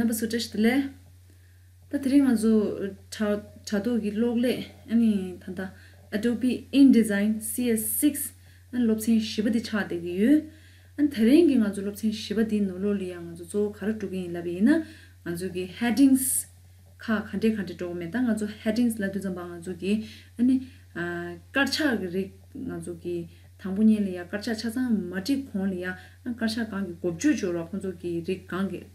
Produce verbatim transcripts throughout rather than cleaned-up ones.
རྣམ་པ་ཚོ་བཀྲ་ཤིས་བདེ་ལེགས། ད་དེ་རིང་ང་ཚོ་དྲ་དྲ་ཐོག་གི་གློག་ཀླད་ཨ་ནི་ད་ལྟ་Adobe InDesign CS six ཨ་ནི་སློབ་ཚན་བཞི་པ་འདི་ཆགས་བསྡད་ཀྱི་ཡོད། ཨ་ནི་དེ་རིང་གི་ང་ཚོ་སློབ་ཚན་བཞི་པ་འདིའི་ནང་ལོགས་ལ་ཡང་ང་ཚོ་གཙོ་བོ་ག་རེ་འགྲོ་གི་ཡིན་ལབ་པ་ཡིན་ན། ང་ཚོ་གི་headings ཁག་ག་འདྲས་ག་འདྲས་འགྲོ་གི་མེད། ད་ང་ཚོ་headings ལབ་དུས་ཙམ་པ་ང་ཚོ་གི་ཨ་ནི་ཨ་དཀར་ཆག་གི་རིགས། ང་ཚོ་གི་དང་པོ་ཉིད་ལ་ཡང་དཀར་ཆག་ཆ་ཚང་མ་བྲིས་གོང་ལ་ཡང་ཨ་དཀར་ཆག་གང་གི་འགོ་བརྗོད་སྦྱོར་བ་ཁོང་ཚོ་གི་རིགས་གང་གི།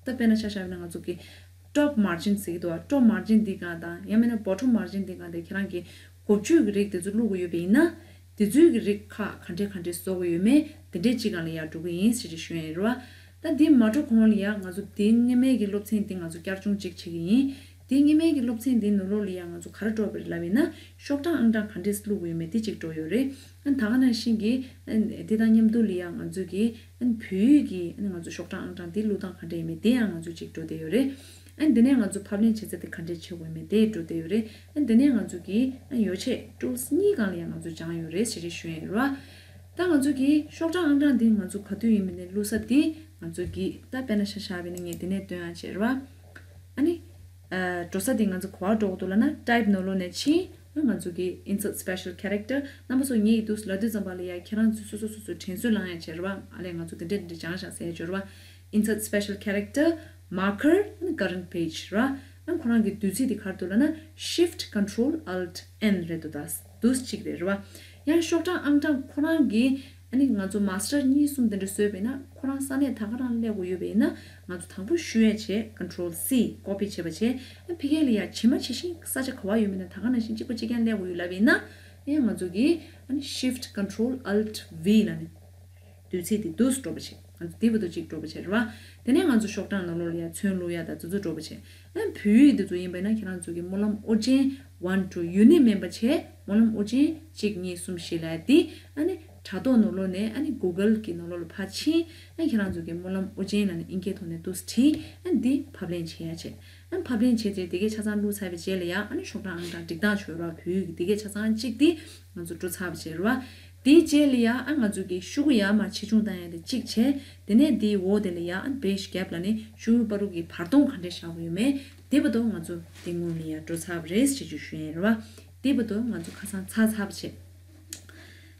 ད་དཔེར་ན་ཆ་བཞག་ན་ང་ཚོ་གི་top margin ཟེར་གྱི་འདུག་བ། top margin འདི་གང་དང་ཡང་མིན་ན་bottom margin འདི་གང་དེ་ཁྱེད་རང་གི་འགོ་བརྗོད་ཀྱི་རིགས་དེ་ཚོ་བླུག་གི་ཡོད་པ་ཡིན་ན། དེ་ཚོའི་གི་རིགས་ཁག་ག་འདྲས་ག་འདྲས་བཟོ་གི་ཡོད་མེད་དེ་འདྲས་གཅིག་སྒང་ལ་ཡར་འགྲོ་གི་ཡིན་ཟེར་ཅིག་ཞུ་ཡ་ཡིན་རེད་བ། ད་འདི་མ་འགྲོ་གོང་ལ་ཡ་ང་ཚོ་དེ་སྔོན་མའི་གི་སློབ་ཚན་འདི་ང་ཚོ་བསྐྱར་སྦྱོང་གཅིག་བྱེད་ཀྱི་ཡིན། དེ་སྔོན་མའི་གི་སློབ་ཚན་འདི་ནང་ལོགས་ལ་ཡ་ང་ཚོ་ག་རེ་འགྲོ་བ་རེད་ལབ་ཡིན་ན། ཤོག་གྲངས་ཨང་གྲངས་ག་འདྲས་བླུག་གི་ཡོད་མེད་དེ་གཅིག་འགྲོ་ཡོད་རེད། ཨ་ད་ག་ནང་བཞིན་གྱི་ཨ་དེ་དང་མཉམ་དུ་ལ་ཡ་ང་ཚོ་གི་ཨ་བོད་ཡིག་གི་ཨ་ང་ཚོ་ཤོག་གྲངས་ཨང་གྲངས་དེ་བླུག་སྟངས་ག་འདྲ་ཡིན་མེད་དེ་ཡང་ང་ཚོ་གཅིག་འགྲོ་བསྡད་ཡོད་རེད། ཨ་འདི་ནས་ང་ཚོ་ཕབ་ལེན་བྱེད་ཚད་དེ་ག་འདྲས་བྱེད་དགོས་མེད་དེ་འགྲོ་བསྡད་ཡོད་རེད། ཨ་འདི་ནས་ང་ཚོ་གི་ཨ་ཡོ་ཆས་tools གཉིས་སྒང་ལ་ཡང་ང་ཚོ་སྦྱངས་ཡོད་རེད་ཟེར་རེ་ཞུ་ཡ་ཡིན་ར། ད་ང་ཚོ་གི་ཤོག་གྲངས་ཨང་གྲངས་འདི་ང་ཚོ་ག་དུས་ཡིན་མིན་ནས་བླུག་ས་འདི་ང་ཚོ་གི་ད་དཔེར་ན་ཤ་ཤ་བས་ནི་ངས་འདི་ནས་སྟོན་ཡ་བྱེད་ར། ཨ་ནི་ཨ་འགྲོ་ས་འདི་ང་ཚོ་ག་པར་འགྲོ་དགོས་འདུག་ལབ་ན་type ནང་ལོགས་ནས་ཕྱིན། ང་ཚོ་གི་insert special character རྣམ་པ་ཚོ་ངེད་ཀྱི་འདུག་ལབ་དུས་ཙམ་པ་ལ་ཡ་ཁྱེད་རང་ཚོ་སོ་སོ་སོ་སོ་དྲན་གསོ་བསླང་ཡ་བྱེད་ར་བ། ཨ་ལས་ང་ཚོ་འདི་འདྲ་འདི་འདྲ་སྦྱངས་ཤག་ཟེར་ཡ་བྱེད་ར་བ། insert special character marker and current page ར། ཨ་ཁོ་རང་གི་བསྡུས་ཚིག་དེ་ག་རེ་འདུག་ལབ་ན་shift control alt n རེད་འདུག་ད་འདུག་གཅིག་རེད་ར་བ། ཡང་ཤོག་གྲངས་ཨང་གྲངས་ཁོ་རང་གི་ཨ་ནི་ང་ཚོ་master གཉིས་གསུམ་དེ་འདྲ་བཟོས་པས་ན་ཁོ་རང་ས་གནས་ད་ག་རང་སླེབས་དགོས་ཡོད་པས་ན་ང་ཚོ་དང་པོ་བཤུ་ཡས་བྱས་control c copy བྱས་པ་བྱས། ཨ་ཕ་གི་ལ་ཡ་ཇི་མ་ཇི་བཞིན་ས་ཆ་ག་བ་ཡོད་མེད་ན་ད་ག་ནང་བཞིན་གཅིག་པ་གཅིག་རྐྱང་སླེབས་དགོས་ཡོད་ལབ་པས་ན། ཡང་ང་ཚོ་གི་ཨ་ནི་shift control alt v ལབ་ནས། བསྡུས་ཚིག་དེ་འདུག་སེ་འགྲོ་བ་བྱེད། ང་ཚོ་དེ་བར་དུ་གཅིག་འགྲོ་བ་བྱེད་རེད་བ། དེ་ནས་ང་ཚོ་ཤོག་གྲངས་ནང་ལོགས་ལ་ཡ་ཚོན་བླུག་ཡ་དང་དེ་ཚོ་འགྲོ་བ་བྱེད། ཨ་བོད་ཡིག་དེ་ཚོ་ཡིན་པ་ན་ཁྱེད་རང་ཚོ་གི་སྨོན་ལམ་ཨོ་རྒྱན་one two unit མིན་པ་བྱས་སྨོན་ལམ་ཨོ་རྒྱན་གཅིག་གཉིས་གསུམ་བཞི་ལབ་ཡ་དེ་ཨ་ནི་དྲ་ཐོག་ནང་ལོགས་ནས་ཨ་ནི་Google གི་ནང་ལོགས་ལ་ཕར་ཕྱིན། ཨ་ཁྱེད་རང་ཚོ་གི་སྨོན་ལམ་ཨོ་རྒྱན་ལབ་ནས་ཨིན་སྐད་ཐོག་ནས་འདུག་སེ་བྲིས། ཨ་འདི་ཕབ་ལེན་བྱེད་ཡ་བྱེད། ཨ་ཕབ་ལེན་བྱས་རྗེས་དེ་གའི་ཆ་ཚང་བླུགས་ཚར་བའི་རྗེས་ལ་ཡ་ཨ་ནི་ཤོག་གྲངས་ཨང་གྲངས་སྒྲིག་སྟངས་བྱོས་ར་བོད་ཡིག་གི་དེ་གའི་ཆ་ཚང་གཅིག་དེ་ང་ཚོ་འགྲོ་ཚར་བ་བྱེད་ར་བ། དེའི་རྗེས་ལ་ཡ་ཨ་ང་ཚོ་གི་ཤོག་གུ་ཡར་མར་ཆེ་ཆུང་བཏང་ཡ་དེ་གཅིག་བྱས། དེ་ནས་དེའི་འོག་དེ་ལ་ཡ་ཨ་page gap ལབ་ནས་ཤོག་གུ་བར་དུ་གི་བར་སྟོང་ག་འདྲས་བཞག་དགོས་ཡོད་མེད་དེ་བར་དུ་ང་ཚོ་དེ་སྔོན་ལ་ཡ་འགྲོ་ཚར་བ་རེད་ཞེས་བརྗོད་ཞུ་ཡ་ཡིན་ར་བ། དེ་བར་དུ་ང་ཚོ་ཁ་སང་ཚར་ཚར་བ་བྱེད།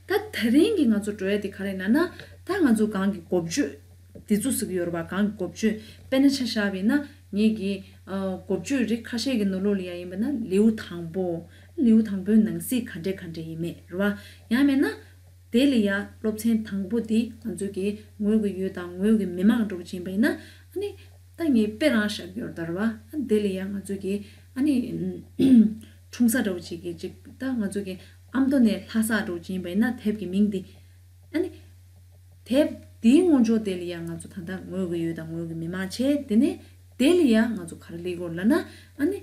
ད་དེ་རིང་གི་ང་ཚོ་འགྲོ་ཡ་དེ་ག་རེ་ན་ན། ད་ང་ཚོ་གང་གི་འགོ་བརྗོད་དེ་ཚོ་ཟེར་གི་ཡོད་རེད་པ། གང་གི་འགོ་བརྗོད་དཔེར་ན་ཆ་བཞག་པ་ཡིན་ན་ངེད་ཀྱི་ཨ་འགོ་བརྗོད་རིགས་ཁ་ཤས་ཀྱི་ནང་ལོགས་ལ་ཡ་ཡིན་པ་ན་ལེའུ་དང་པོ། ལེའུ་དང་པོའི་ནང་གསེས་ག་འདྲས་ག་འདྲས་ཡིན་མེད་རེད་པ། ཡང་མིན་ན་དེ་ལ་ཡ་སློབ་ཚན་དང་པོ་དེ་ང་ཚོ་གི་ངོས་ཀྱི་ཡུལ་དང་ངོས་ཀྱི་མི་མང་འགྲོ་བ་ཅིག་ཡིན་པ་ཡིན་ན་ཨ་ནི་ད་ངས་དཔེ་རང་བཞག་གི་ཡོད་རེད་ད་རེད་པ། ཨ་དེ་ལ་ཡ་ང་ཚོ་གི་ཨ་ནི་འཁྲུངས་ས་འདྲ་བོ་ཅིག་གི་ཅིག་ད་ང་ཚོ་གི་ཨ་མདོ་ནས་ལྷ་ས་འགྲོ་བ་ཅིག་ཡིན་པ་ཡིན་ན་དེབ་ཀྱི་མིང་འདི། ཨ་ནི་དེབ་འདིའི་སྔོན་འཇུག་དེ་ལ་ཡང་ང་ཚོ་ད་ལྟ་ངོས་ཀྱི་ཡུལ་དང་ངོས་ཀྱི་མི་མང་བྱས། དེ་ནས་དེ་ལ་ཡང་ང་ཚོ་ག་རེ་ལས་དགོས་ལབ་ན། ཨ་ནི་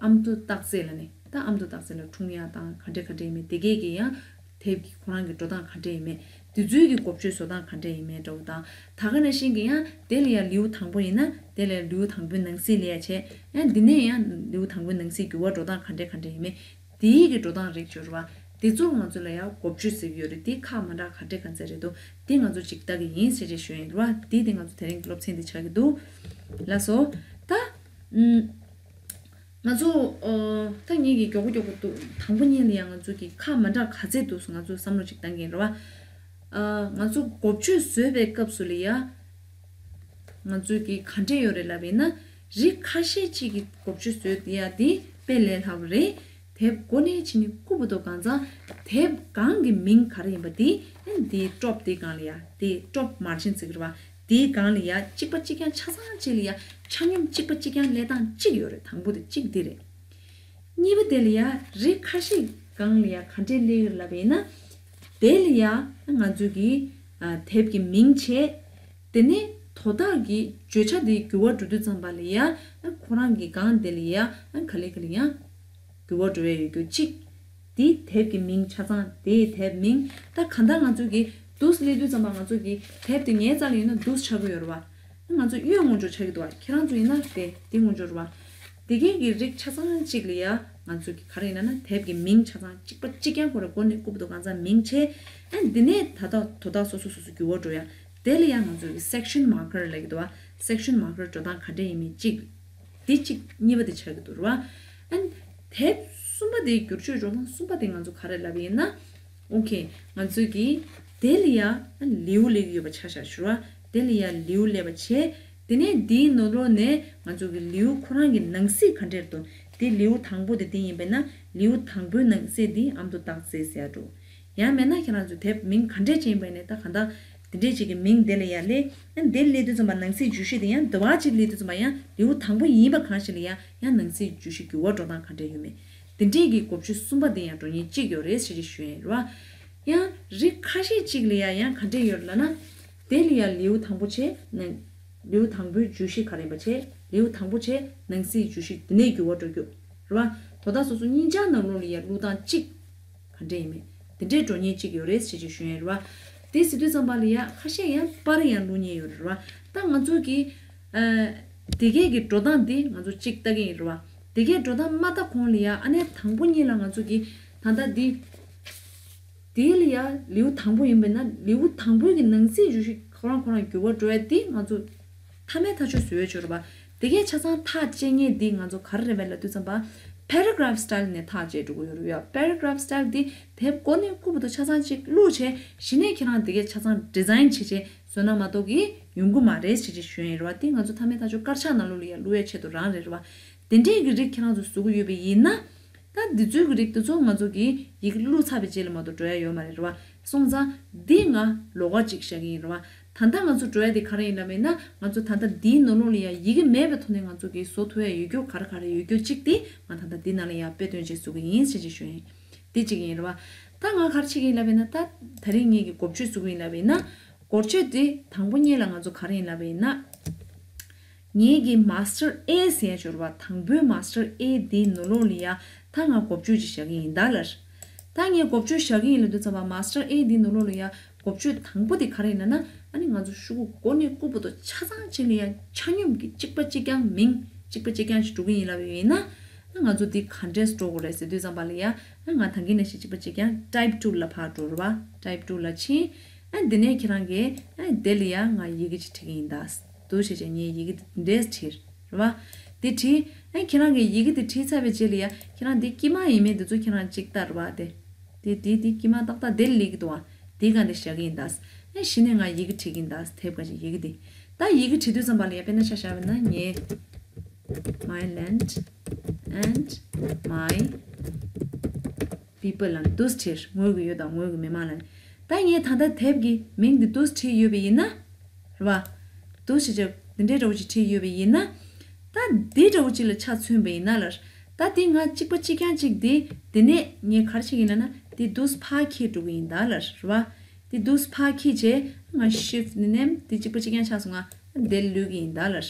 ཨ་མདོ་སྟག་རྩེ་ལ་ནི་ད་ཨ་མདོ་སྟག་རྩེ་ལ་འཁྲུངས་ཡག་དང་ག་འདྲ་ག་འདྲ་ཡིན་མིན་དེ་གས་ཀྱི་ཡང་དེབ་ཀྱི་ཁོ་རང་གི་འགྲོ་སྟངས་ག་འདྲ་ཡིན་མིན་དེ་ཚོའི་གི་འགོ་བརྗོད་བཟོ་སྟངས་ག་འདྲ་ཡིན་མིན་འདྲ་བོ་དང་། ད་ག་ནང་བཞིན་གྱི་ཡང་དེ་ལ་ཡང་ལེའུ་དང་པོ་ཡིན་ན་དེ་ལ་ཡང་ལེའུ་དང་པོའི་ནང་གསེས་ལ་ཡང་བྱས། ཡང་འདི་ནས་ཡང་ལེའུ་དང་པོའི་ནང་གསེས་འགྱུར་བ་འགྲོ་སྟངས་ག་འདྲ་ག་འདྲ་ཡིན་མིན། དེའི་གི་འགྲོ་སྟངས་རིགས་སྦྱོར་བ། དེ་ཚོ་ང་ཚོ་ལ་ཡང་འགོ་བརྗོད་ཟེར་གྱི་ཡོད་རེད། དེ་ཁག་མ་འདྲ་ག་འདྲ་ག་ཚད་རེད་འདུག་དེ་ང་ཚོ་ཅིག་ལྟ་གི་ཡིན་ཟེར་རེ་ཞུ་ཡིན་རེད་བ། དེ་དེ་ང་ཚོ་དེ་རིང་གི་སློབ་ཚན་དེ་ཆགས་ཀྱི་འདུག་ལགས་སོ། ད་ཨུམ། ང་ཚོ་ཨ་ད་ངེད་ཀྱི་མགྱོགས་པོ་མགྱོགས་པོ་འདུག་དང་པོ་ཉིད་ལ་ཡང་ང་ཚོ་གི་ཁག་མ་འདྲ་ག་ཚད་འདུག་ང་ཚོ་བསམ་བློ་ཅིག་བཏང་གི་ཡིན་རེད་བ། ཨ་ང་ཚོ་འགོ་བརྗོད་བཟོས་པའི་སྐབས་སུ་ལ་ཡ། ང་ཚོས་ཀྱི་ག་འདྲས་ཡོད་རེད་ལབ་ཡིན་ན། རིགས་ཁ་ཤས་ཅིག་གི་འགོ་བརྗོད་བཟོས་ཡ་དེ་དཔེ་ལས་སླ་པོ་རེད། དེབ་འགོ་ནས་ཕྱི་ནས་རྐུབ་བར་དུ་གང་ཚང་དེབ་གང་གི་མིང་ག་རེ་ཡིན་པ་དེ་དེའི་top དེའི་སྒང་ལ་ཡ་དེ་top margin ཟེར་གི་རེད་བ། དེའི་སྒང་ལ་ཡ་གཅིག་པ་གཅིག་རྐྱང་ཆ་ཚང་གཅིག་ལ་ཡ་ཆ་སྙོམས་གཅིག་པ་གཅིག་རྐྱང་ལས་སྟངས་གཅིག་ཡོད་རེད། དང་པོ་དེ་གཅིག་དེ་རེད། གཉིས་པ་དེ་ལ་ཡ་རིགས་ཁ་ཤས་སྒང་ལ་ཡ་ག་འདྲས་སླེབས་ཡོད་ལབ་ཡིན་ན། དེ་ལ་ཡ་ང་ཚོས་ཀྱི་ཨ་དེབ་ཀྱི་མིང་བྱས། དེ་ནས་དོ་བདག་གི་བརྗོད་བྱ་དེ་འགྱུར་བ་འགྲོ་དུས་ཙམ་པ་ལ་ཡ་ཨ་ཁོ་རང་གི་སྒང་དེ་ལ་ཡ་ཨ་ག་ལེ་ག་ལེ་ཡ་འགྱུར་བ་འགྲོ་ཡ་ཡོད་རྒྱུ་གཅིག་དེ་དེབ་ཀྱི་མིང་ཆ་ཚང་དེ་དེབ་མིང་ད་གང་ལྟར་ང་ཚོས་ཀྱི་འདུག་སེ་སླེབས་དུས་ཙམ་པ་ང་ཚོས་ཀྱི་དེབ་དེ་ངའི་རྩ་ལ་ཡོད་ན་འདུག་སེ་ཆགས་ཀྱི་ཡོད་རེད་བ། ང་ཚོ་གཡོན་ངོ་སྦྱོར་ཆགས་ཀྱི་འདུག་བ། ཁྱེད་རང་ཚོ་ཡིན་ན་དེ་དེ་ངོ་སྦྱོར་བ། དེ་གས་ཀྱི་རིགས་ཆ་ཚང་གཅིག་ལ་ཡ་ང་ཚོ་གི་ག་རེ་ཡིན་ན་ན་དེབ་ཀྱི་མིང་ཆ་ཚང་གཅིག་པ་གཅིག་རྐྱང་ཁོ་ར་མགོ་ནས་རྐུབ་བར་དུ་གང་ཚང་མིང་བྱས། ཨ་འདི་ནས་ད་ལྟ་དོ་བདག་སོ་སོ་སོ་སོ་འགྱུར་བ་འགྲོ་ཡ། དེ་ལ་ཡ་ང་ཚོ་གི་section marker ལབ་ཀྱི་འདུག་བ། section marker འགྲོ་སྟངས་ག་འདྲ་ཡིན་མིན་གཅིག་འདི་གཅིག་གཉིས་པ་དེ་ཆགས་ཀྱི་འདུག་རེད་བ། ཨན། དེབ་གསུམ་པ་དེ་བསྒྱུར་བཅོས་འགྲོ་སྟངས་གསུམ་པ་དེ་ང་ཚོ་ག་རེ་ལབ་ཡིན་ན། ཨོ་ཁེ། ང་ཚོས་ཀྱིས་དེ་ལ་ཡ་ཨན་ལེའུ་སླེབས་ཀྱི་ཡོད་པ་ཆ་བཞག་ཞུ་བ། དེ་ལ་ཡ་ལེའུ་སླེབས་པ་བྱས། དེ་ནས་འདིའི་ནང་ལོགས་ནས་ང་ཚོ་གི་ལེའུ་ཁོ་རང་གི་ནང་གསེས་ག་འདྲས་འདུག་དེ་ལེའུ་དང་པོ་དེ་དེ་ཡིན་པས་ན་ལེའུ་དང་པོའི་ནང་གསེས་འདི་ཨ་མདོ་སྟག་རྩེ་ཟེར་ཡ་འགྲོ། ཡང་མེད་ན་ཁྱེད་རང་ཚོ་དེབ་མིང་ག་འདྲས་ཅིག་ཡིན་པ་ཡིན་ནའི་ད་ག་འདྲ་དེ་འདྲས་ཅིག་གི་མིང་དེ་ལ་ཡ་སླེབས། ཨ་ནི་དེ་སླེབས་དུས་ཙམ་པ་ནང་གསེས་བརྗོད་གཞི་དེ་ཡང་འདི་བ་ཅིག་སླེབས་དུས་ཙམ་པ་ཡང་ལེའུ་དང་པོ་ཡིན་པ་གང་ཞིག་ལ་ཡང་ཡང་ནང་གསེས་བརྗོད་གཞི་འགྱུར་བ་འགྲོ་སྟངས་ག་འདྲས་ཡོད་མེད། དེ་འདྲས་ཀྱི་འགོ་བརྗོད་གསུམ་པ་དེ་ཡང་འགྲོ་ཉེན་གཅིག་ཡོད་རེད་ཟེར་གྱི་ཞུ་ཡ་ཡིན་རེད་བ། ཡང་རིགས་ཁ་ཤས་ཅིག་ལ་ཡ་ཡང་ག་འདྲས་ཡོད་ལབ་ན། དེ་ལ་ཡ་ལེའུ་དང་པོ་བྱས་ནང་། ལེའུ་དང་པོའི་བརྗོད་གཞི་ག་རེ་ཡིན་པ་བྱས། ལེའུ་དང་པོ་བྱས་ནང་གསེས་བརྗོད་གཞི་དེ་ནས་འགྱུར་བ་འགྲོ་རྒྱུ་རེད་བ། དོ་བདག་སོ་སོ་གཉིས་ཆ་ནང་ལོགས་ལ་ཡ་བླུག་སྟངས་གཅིག་ག་འདྲས་ཡིན་མིན། དེ་འདྲས་འགྲོ་ཉེན་གཅིག་ཡོད་རེད་ཟེར་གྱི་ཞུ་ཡ་རེད་བ། དེ་ཟེར་དུས་ཙམ་པ་ལ་ཡ་ཁ་ཤས་ཡང་པར་ཡང་བླུག་ཉེན་ཡོད་རེད་བ། ད་ང་ཚོ་གི་ཨ། དེ་གས་ཀྱི་འགྲོ་སྟངས་འདི་ང་ཚོ་གཅིག་ལྟ་གི་ཡིན་རེད་བ། དེ་གས་འགྲོ་སྟངས་མ་ལྟ་གོང་ལ་ཡ་ཨ་ནི་དང་པོ་ཉིད་ལ་ང་ཚོ་གི་ད་ལྟ་འདི། དེ་ལ་ཡ་ལེའུ་དང་པོ་ཡིན་པས་ན་ལེའུ་དང་པོའི་གི་ནང་གསེས་བརྗོད་གཞི་ཁོ་རང་ཁོ་རང་འགྱུར་བ་འགྲོ་ཡ་དེ་ང་ཚོ་མཐའ་མའི་ཐག་གཅོད་བཟོ་ཡ་ཆོག་རེད་པ། དེ་གས་ཆ་ཚང་ཐག་བཅད་མཁན་འདི་ང་ཚོ་ག་རེ་རེད་པས་ལབ་དུས་ཙམ་པ། paragraph style ནས་ཐག་བཅད་འགྲོ་གི་ཡོད་རེད་ཡ། paragraph style འདི་དེབ་མགོ་ནས་རྐུབ་བར་དུ་ཆ་ཚང་གཅིག་བླུགས་བྱས་གཞི་ནས་ཁྱེད་རང་དེ་གས་ཆ་ཚང་design བྱས་བྱས་བཟོས་ན་མ་གཏོགས་གི་ཡོང་གི་མ་རེད་ཟེར་གྱི་ཞུ་ཡ་ཡིན་རེད་བ། དེ་ང་ཚོ་མཐའ་མའི་ཐག་གཅོད་དཀར་ཆག་ནང་ལོགས་ལ་ཡ་བླུག་ཡ་ཆེད་དུ་རང་རེད་རེད་བ། དེ་འདྲས་གི་རིགས་ཁྱེད་རང་ཚོ་བཟོ་གི་ཡོད་པ་ཡིན་ན། ད་འདི་ཚོའི་གི་རིགས་དེ་ཚོ་ང་ཚོ་གི་ཡི་གེ་བླུགས་ཚར་བའི་རྗེས་ལ་མ་གཏོགས་འགྲོ་ཡ་ཡོད་མ་རེད་རེད་བ། སོང་ཙང་འདི་ང་ལོགས་ཀ་ཅིག་བཞག་གི་ཡིན་རེད་བ། ད་ལྟ་ང་ཚོ་འགྲོ་ཡ་དེ་ག་རེ་ཡིན་ལབ་ཡིན་ན། ང་ཚོ་ད་ལྟ་འདིའི་ནང་ལོགས་ལ་ཡ་ཡི་གེ་མེད་པའི་ཐོག་ནས་ང་ཚོ་གི་བཟོ་ཐུབ་ཡ་ཡོད་རྒྱུ་ག་རེ་ག་རེ་ཡོད་རྒྱུ་གཅིག་དེ་ང་ད་ལྟ་འདི་ནང་ལ་ཡ་དཔེ་སྟོན་བྱེད་བཟོ་གི་ཡིན་ཟེར་གྱི་ཞུ་ཡིན། འདི་གཅིག་ཡིན་རེད་བ། ད་ང་ག་རེ་བྱེད་ཀྱི་ཡིན་ལབ་ཡིན་ན། ད་ད་རིང་ངེད་ཀྱི་འགོ་བརྗོད་བཟོ་གི་ཡིན་ལབ་ཡིན་ན། འགོ་བརྗོད་དེ་དང་པོ་ཉིད་ལ་ང་ཚོ་ག་རེ་ཡིན་ལབ་ཡིན་ན། ངེད་ཀྱི་master A ཟེར་ཡ་འབྱོར་བ་དང་པོའི་master A འདིའི་ནང་ལོགས་ལ་ཡ་ད་ང་འགོ་བརྗོད་ཅིག་བཞག་གི་ཡིན་ད་ལར། ད་ངས་འགོ་བརྗོད་བཞག་གི་ཡིན་ལབ་དུས་ཙམ་པ་master A འདིའི་ནང་ལོགས་ལ་ཡ་འགོ་བརྗོད་དང་པོ་དེ་ག་རེ་ཡིན་ན། ཨ་ནི་ང་ཚོ་ཤོག་གུ་མགོ་ནས་རྐུབ་བར་དུ་ཆ་ཚང་ཅིག་ལ་ཡ་ཆ་སྙོམས་ཀྱི་གཅིག་པ་གཅིག་རྐྱང་མིང་གཅིག་པ་གཅིག་རྐྱང་ཞིག་འབྲི་གི་ཡིན་ལབ་ཡོད་ཡིན་ན། ང་ཚོ་འདི་ག་འདྲས་འགྲོ་དགོས་རེད་ཟེར་དུས་ཙམ་པ་ལ་ཡ། ང་ད་གིན་ནང་བཞིན་གཅིག་པ་གཅིག་རྐྱང་type two ལ་ཕར་འགྲོ་རེད་བ། type two ལ་ཕྱིན། ཨ་འདི་ནས་ཁྱེད་རང་གིས་ཨ་དེ་ལ་ཡ་ང་ཡི་གེ་ཅིག་བྲིས་ཀྱི་ཡིན་ད། འདུག་བྱས་བྱས་ངས་ཡི་གེ་འདི་འདྲས་བྲིས་རེད་བ། དེ་བྲིས། ཨ་ཁྱེད་རང་གིས་ཡི་གེ་དེ་བྲིས་ཚར་བའི་རྗེས་ལ་ཡ་ཁྱེད་རང་དེ་དཀྱིལ་མ་ཡིན་མིན་དེ་ཚོ་ཁྱེད་རང་གཅིག་ལྟ་རེད་བ། དེ་དེ་དེ་དེ་དཀྱིལ་མ་ཏག་ཏག་དེ་ལ་སླེབས་ཀྱི་འདུག་བ། དེ་ག་འདི་བཞག་གི་ཡིན་ད། ཨ་གཞི་ནས་ང་ཡི་གེ་བྲིས་ཀྱི་ཡིན་ད། དེབ་ག་ཅིག་ཡི་གེ་དེ། ད་ཡི་གེ་བྲིས་དུས་ཙམ་པ་ལ་ཡ་དཔེར་ན་ཆ་བཞག་པ་ན་ངས། My land and my people ལ་འདུག་བྲིས། ངོས་ཀྱི་ཡུལ་དང་ངོས་ཀྱི་མི་མང་ལ། ད་ངས་ད་ལྟ་དེབ་ཀྱི་མིང་འདི་འདུག་བྲིས་ཡོད་པ་ཡིན་ན། རེད་བ། འདུག་བྱས་བྱས་འདི་འདྲའི་འདྲ་བོ་ཅིག་བྲིས་ཡོད་པ་ཡིན་ན། ད་འདི་འདྲ་བོ་ཅིག་ལ་ཆ་མཚོན་པ་ཡིན་ན་ལར། ད་འདི་ང་གཅིག་པ་གཅིག་རྐྱང་གཅིག་འདི་འདི་ནས་ངས་ག་རེ་བྱེད་ཀྱི་ཡིན་ལབ་ན། འདི་འདུག་ཕར་འཁྱེར་འགྲོ་གི་ཡིན་ད་ལར། རེད་བ། དེ་འདུག་ཕར་འཁྱེར་བྱས་ང་shift ནས་ནེམ་དེ་གཅིག་པ་གཅིག་རྐྱང་ཆགས་སོང་། ང་དེ་བླུག་གི་ཡིན་ད་ལར།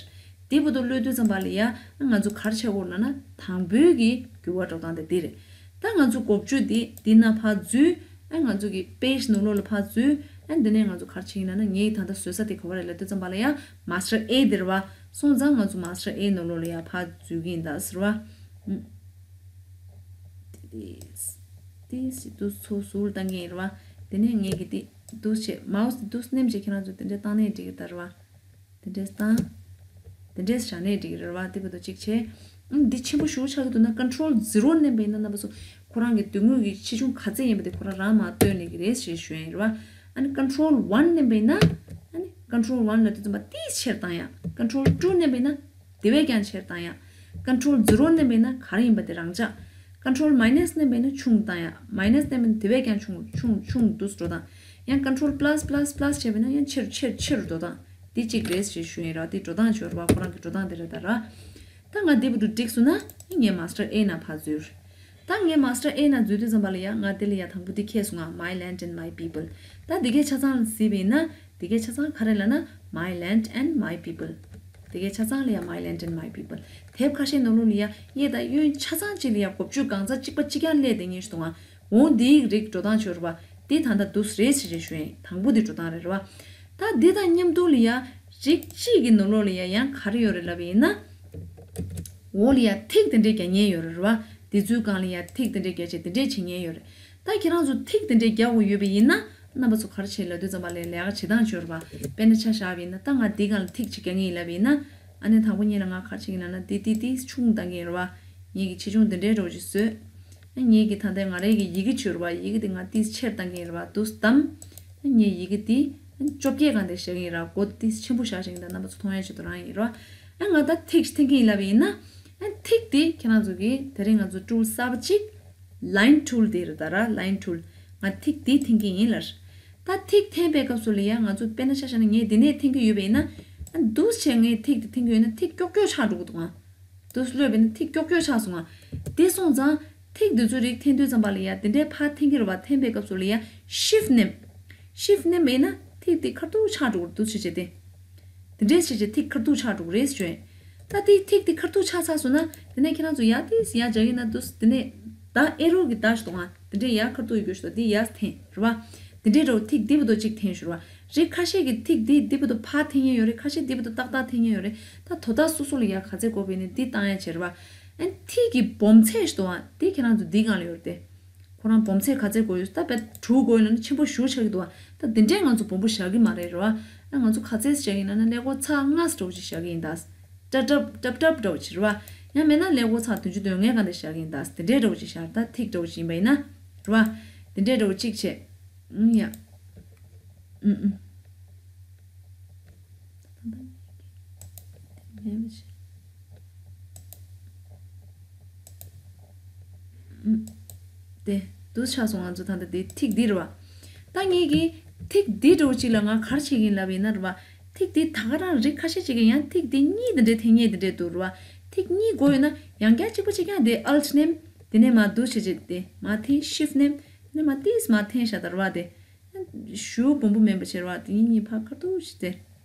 དེ་བར་དུ་བླུག་དུས་ཙམ་པ་ལ་ཡ་ང་ཚོ་ག་རེ་བྱེད་དགོས་ལབ་ན། དང་པོའི་གི་འགྱུར་བ་འགྲོ་སྟངས་དེ་འདི་རེད། ད་ང་ཚོ་འགོ་བརྗོད་དེ་འདི་ན་ཕར་འཛུལ། ཨ་ང་ཚོ་གི་page ནང་ལོགས་ལ་ཕར་འཛུལ། ཨ་འདི་ནས་ང་ཚོ་ག་རེ་བྱེད་ཀྱི་ཡིན་ལབ་ན། ངས་ད་ལྟ་བཟོས་ས་དེ་ག་བ་རེད་ལབ་དུས་ཙམ་པ་ལ་ཡ་master A དེ་རེད་བ། སོང་ཙང་ང་ཚོ་master A ནང་ལོགས་ལ་ཡ་ཕར་འཛུལ་གི་ཡིན་ད་ཟེར་བ། ཨུམ། དེ་དེ་དེ་དུས་ཚོད་ཟུར་བཏང་གི་ཡིན་རེད་བ། དེ་ནས་ངས་ཀྱི་དེ་འདུག་བྱས་མའུ་སི་དེ་འདུག་ནེམ་བྱས་ཁྱེད་རང་ཚོ་དེ་འདྲས་བཏང་ནས་འགྲིག་གི་ད་རེད་བ། དེ་འདྲས་བཏང་། དེ་འདྲས་བཞག་ནས་འགྲིག་གི་རེད་བ། དེ་བར་དུ་གཅིག་བྱས། ཨུམ། འདི་ཆེན་པོ་ཞེ་པོ་ཆགས་ཀྱི་འདུག་ན་control zero ནེམ་པ་ཡིན་ན་རྣམ་པ་ཚོ་ཁོ་རང་གི་དོན་དངོས་ཀྱི་ཆེ་ཆུང་ག་ཚད་ཡིན་པ་དེ་ཁོ་རང་རང་མར་སྟོན་ལེ་གི་རེད་ཞེས་ཞུ་ཡ་ཡིན་རེད་བ། ཨ་ནི་control one ནེམ་པ་ཡིན་ན། ཨ་ནི་control one ལབ་དུས་ཙམ་པ་ཏིས་ཆེར་བཏང་ཡ། control two ནེམ་པ་ཡིན་ན། དེ་བས་ཀྱང་ཆེར་བཏང་ཡ། control zero ནེམ་པ་ཡིན་ན་ག་རེ་ཡིན་པ་དེ་རང་འཇགས། control minus ནེམ་པ་ཡིན་ན་ཆུང་བཏང་ཡ། minus ནེམ་པ་ཡིན་ན་དེ་བས་ཀྱང་ཆུང་ཆུང་ཆུང་དུ་འགྲོ་སྟངས། ཡང་control plus plus plus བྱས་པ་ཡིན་ན་ཡང་ཆེ་རུ་ཆེ་རུ་ཆེ་རུ་འགྲོ་སྟངས། འདི་གཅིག་རེད་ཞེས་ཞུ་ཡིན་ར། འདི་འགྲོ་སྟངས་ཅིག་ཡོད་རེད་བ། ཁོ་རང་གི་འགྲོ་སྟངས་དེ་རེད་ད་ར། ད་ང་འདི་བར་དུ་འགྲིག་སོང་ན་ངས་master A ནང་ཕར་འཛུལ། ད་ངས་master A ནང་འཛུལ་དུས་ཙམ་པ་ལ་ཡ་ང་དེ་ལ་ཡ་དང་པོ་འདི་འཁྱེར་སོང་ང་། My land and my people། ད་འདི་གའི་ཆ་ཚང་ལ་གཟིགས་པ་ཡིན་ན། འདི་གའི་ཆ་ཚང་ག་རེ་ལབ་ན། My land and my people། འདི་གའི་ཆ་ཚང་ལ་ཡ་My land and my people། དེབ་ཁ་ཤས་ནང་ལོགས་ལ་ཡ་གཡས་དང་གཡོན་ཆ་ཚང་གཅིག་ལ་ཡ་འགོ་བརྗོད་གང་ཚང་གཅིག་པ་གཅིག་རྐྱང་སླེབས་བསྡད་མཁན་ཞིག་འདུག་ང་། འོང་འདིའི་རིགས་འགྲོ་སྟངས་ཅིག་ཡོད་རེད་བ། འདི་ད་ལྟ་འདུག་རེད་ཟེར་རེ་ཞུ་ཡིན། དང་པོ་འདི་འགྲོ་སྟངས་རེད་རེད་བ། ད་འདི་དང་མཉམ་དུ་ལ་ཡ་རིགས་གཅིག་གི་ནང་ལོགས་ལ་ཡ་ཡང་ག་རེ་ཡོད་རེད་ལབ་པ་ཡིན་ན། འོག་ལ་ཡ་ཐིག་དེ་འདྲས་རྒྱག་མཁན་ཡོད་རེད་རེད་བ། འདི་ཚོའི་སྒང་ལ་ཡ་ཐིག་དེ་འདྲས་རྒྱག་བྱས་དེ་འདྲས་བྱེད་མཁན་ཡོད་རེད། ད་ཁྱེད་རང་ཚོ་ཐིག་དེ་འདྲས་རྒྱག་དགོས་ཡོད་པ་ཡིན་ན། རྣམ་པ་ཚོ་ག་རེ་བྱེད་ལབ་དུས་ཙམ་པ་ལ་ལས་ཀ་བྱེད་སྟངས་ཅིག་ཡོད་རེད་པ། དཔེར་ན་ཆ་བཞག་པ་ཡིན་ན་ད་ང་འདི་སྒང་ལ་ཐིག་ཅིག་རྒྱག་གི་ཡིན་ལབ་པ་ཡིན་ན། ཨ་ནི་དང་པོ་ཉིད་ལ་ང་ག་རེ་བྱེད་ཀྱི་ཡིན་ལབ་ན་འདི་འདི་འདི་ཆུང་བཏང་གི་ཡིན་རེད་པ། ངེད་ཀྱི་ཆེ་ཆུང་འདི་འདྲའི་འདྲ་བོ་ཅིག་བཟོས། ཨ་ངེད་ཀྱི་ད་ལྟའི་ང་རའི་གི་ཡི་གེ་ཅིག་ཡོད་རེད་པ། ཡི་གེ་འདི་ང་ཏིས་ཆེར་བཏང་གི་ཡིན་རེད་པ། འདུག་སེ་བདམས། ཨ་ངས་ཡི་གེ་འདི་བཅོ་བརྒྱད་སྒང་དེ་བཞག་གི་ཡིན་ར། མགོ་ཏིས་ཆེན་པོ་བཞག་བཞག་གི་ཡིན། ད་རྣམ་པ་ཚོ་མཐོང་ཡ་ཆེད་དུ་རང་ཡིན་ར། ཨ་ང་ད་ཐིག་འཐེན་གི་ཡིན་ལབ་པ་ཡིན་ན། ཨ་ཐིག་འདི་ཁྱེད་རང་ཚོ་གིས་དེ་རིང་ང་ཚོ་ཊུལ་གསར་པ་ཅིག line tool དེ་རེད་ད་ར། line tool ང་ཐིག་འདི་འཐེན་གི་ཡིན་ལབ། ད་ཐིག་འཐེན་པའི་སྐབས་སུ་ལ་ཡ་ང་ཚོ་དཔེར་ན་ཆ་བཞག་ན་ངས་འདི་ནས་འཐེན་གི་ཡོད་པ་ཡིན་ན། ཨ་འདུག་སེ་བྱས་ངས་ཐིག་འདི་འཐེན་གི་ཡོད་ན་ཐིག་ཀྱོག་ཀྱོག་ཆགས་འགྲོ་གི་འདུག་ཨང་། འདུག་སེ་ལབ་པ་ཡིན་ན་ཐིག་ཀྱོག་ཀྱོག་ཆགས་སོང་ཨ། དེ་སོང་ཙང་ཐིག་འདི་ཚོའི་རིགས་འཐེན་དུས་ཙམ་པ་ལ་ཡ་དེ་འདྲའི་ཕར་འཐེན་གི་རེད་པ། འཐེན་པའི་སྐབས་སུ་ལ་ཡ་shift མནན། shift མནན་པ་ཡིན་ན་ཐིག་འདི་ཁ་ཐུག་ཆགས་འགྲོ་གི་རེད། འདུག་སེ་བྱས་ཏེ། དེ་འདྲའི་བྱས་བྱས་ཐིག་ཁ་ཐུག་ཆགས་འགྲོ་གི་རེད་ཟེར་བྱས། ད་དེ་ཐིག་དེ་ཁ་ཐུག་ཆགས་ཚར་སོང་ན་དེ་ནས་ཁྱེད་རང་ཚོ་ཡ་དེ་ཡ་རྒྱག་གི་ན་འདུག་སེ་དེ་ནས་ད་ཨེ་རོ་གི་ད་ཞིག་གཏོང་ཨ། དེ་འདྲའི་ཡ་ཁ་ཐུག་ཡོད་རྒྱུ་ཞིག་དང་དེ་ཡ་འཐེན་རེད་པ། དེ་འདྲའི་འདྲ་བོ་ཐིག་འདི་བར་དུ་གཅིག་འཐེན་ཞུ་རེད་པ། རིགས་ཁ་ཤས་ཀྱི་ཐིག་འདི་འདི་བར་དུ་ཕར་འཐེན་མཁན་ཡོད་རེད། ཁ་ཤས་འདི་བར་དུ་ཏག་ཏག་འཐེན་མཁན་ཡོད་རེད། ད་དོ་བདག་སོ་སོ་ལ་ཡ་ག་ཚད་དགོས་པ་ཡིན་ན་འདི་བཏང་ཡ་བྱེད་རེད་པ། ཨ་ཐིག་གི་སྦོམ་ཚད་ཞིག་འདུག་ཨ། འདི་ཁྱེད་རང་ཚོ་འདི་སྒང་ལ་ཡོད་རེད་དེ། ཁོ་རང་སྦོམ་ཚད་ག་ཚད་དགོས་ཡོད་ད་དཔེ་དྲུག་དགོས་ཡོད་ལབ་ན་ཆེན་པོ་ཞེ་པོ་ཆགས་ཀྱི་འདུག་ཨ། ད་འདི་འདྲས་ང་ཚོ་སྦོམ་པོ་བཞག་གི་མ་རེད་རེད་པ། ཨ་ང་ཚོ་ག་ཚད་བཞག་གི་ཡིན་ལབ་ན་ཀླད་ཀོར་ཚེག་ལྔ་འདྲ་བོ་ཅིག་བཞག་གི་ཡིན་ད། ཏྲབ་ཏྲབ་ཏྲབ་ཏྲབ་འདྲ་བོ་ཅིག་རེད་པ། ཡང་མེད་ན་ཀླད་ཀོར་ཚེག་བདུན་ཅུ་དོན་ལྔའི་སྒང་དེ་བཞག་གི་ཡིན་ད། དེ་འདྲས་འདྲ་བོ་ཅིག་བཞག་ད་ཐིག་འདྲ་བོ་ཅིག་ཡིན་པ་ཡིན་ན། རེད་པ། དེ་འདྲས་འདྲ་བོ་གཅིག་བྱས། ཨུམ་ཡ། ཨུམ་ཨུམ། ད་ད་ད་ངས་ཀྱི་དེ་མེད་པ་བྱས། ཨུམ། དེ་འདུག་ཆགས་སོང་། ང་ཚོ་ད་ལྟ་དེ་ཐིག་འདི་རེད་པ། ད་ངས་ཀྱི་ཐིག་འདི་འདྲ་བོ་ཅིག་ལ་ང་ག་རེ་བྱེད་ཀྱི་ཡིན་ལབ་པ་ཡིན་ན་རེད་པ། ཐིག་འདི་ད་ག་རང་རིགས་ཁ་ཤས་ཅིག་གིས་ཡང་ཐིག་འདི་གཉིས་འདི་འདྲའི་འཐེན་མཁན་འདི་འདྲའི་འདུག་རེད་པ། ཐིག་གཉིས་དགོས་ཡོད་ན་ཡང་བསྐྱར་གཅིག་པ་གཅིག་རྐྱང་དེ་Alt མནན། དེ་ནས་མར་འདུག་བྱས་བྱས་དེ་མར་འཐེན། Shift མནན། དེ་ནས་མར་ཏིས་མར་འཐེན་བཞག་ད་རེད་པ་དེ། ཞེ་པོ་སྦོམ་པོ་མིན་པ་བྱས་རེད་པ། དེ་གཉིས་གཉིས་ཕར་ཁ་ཐུག་བྱས་ཏེ།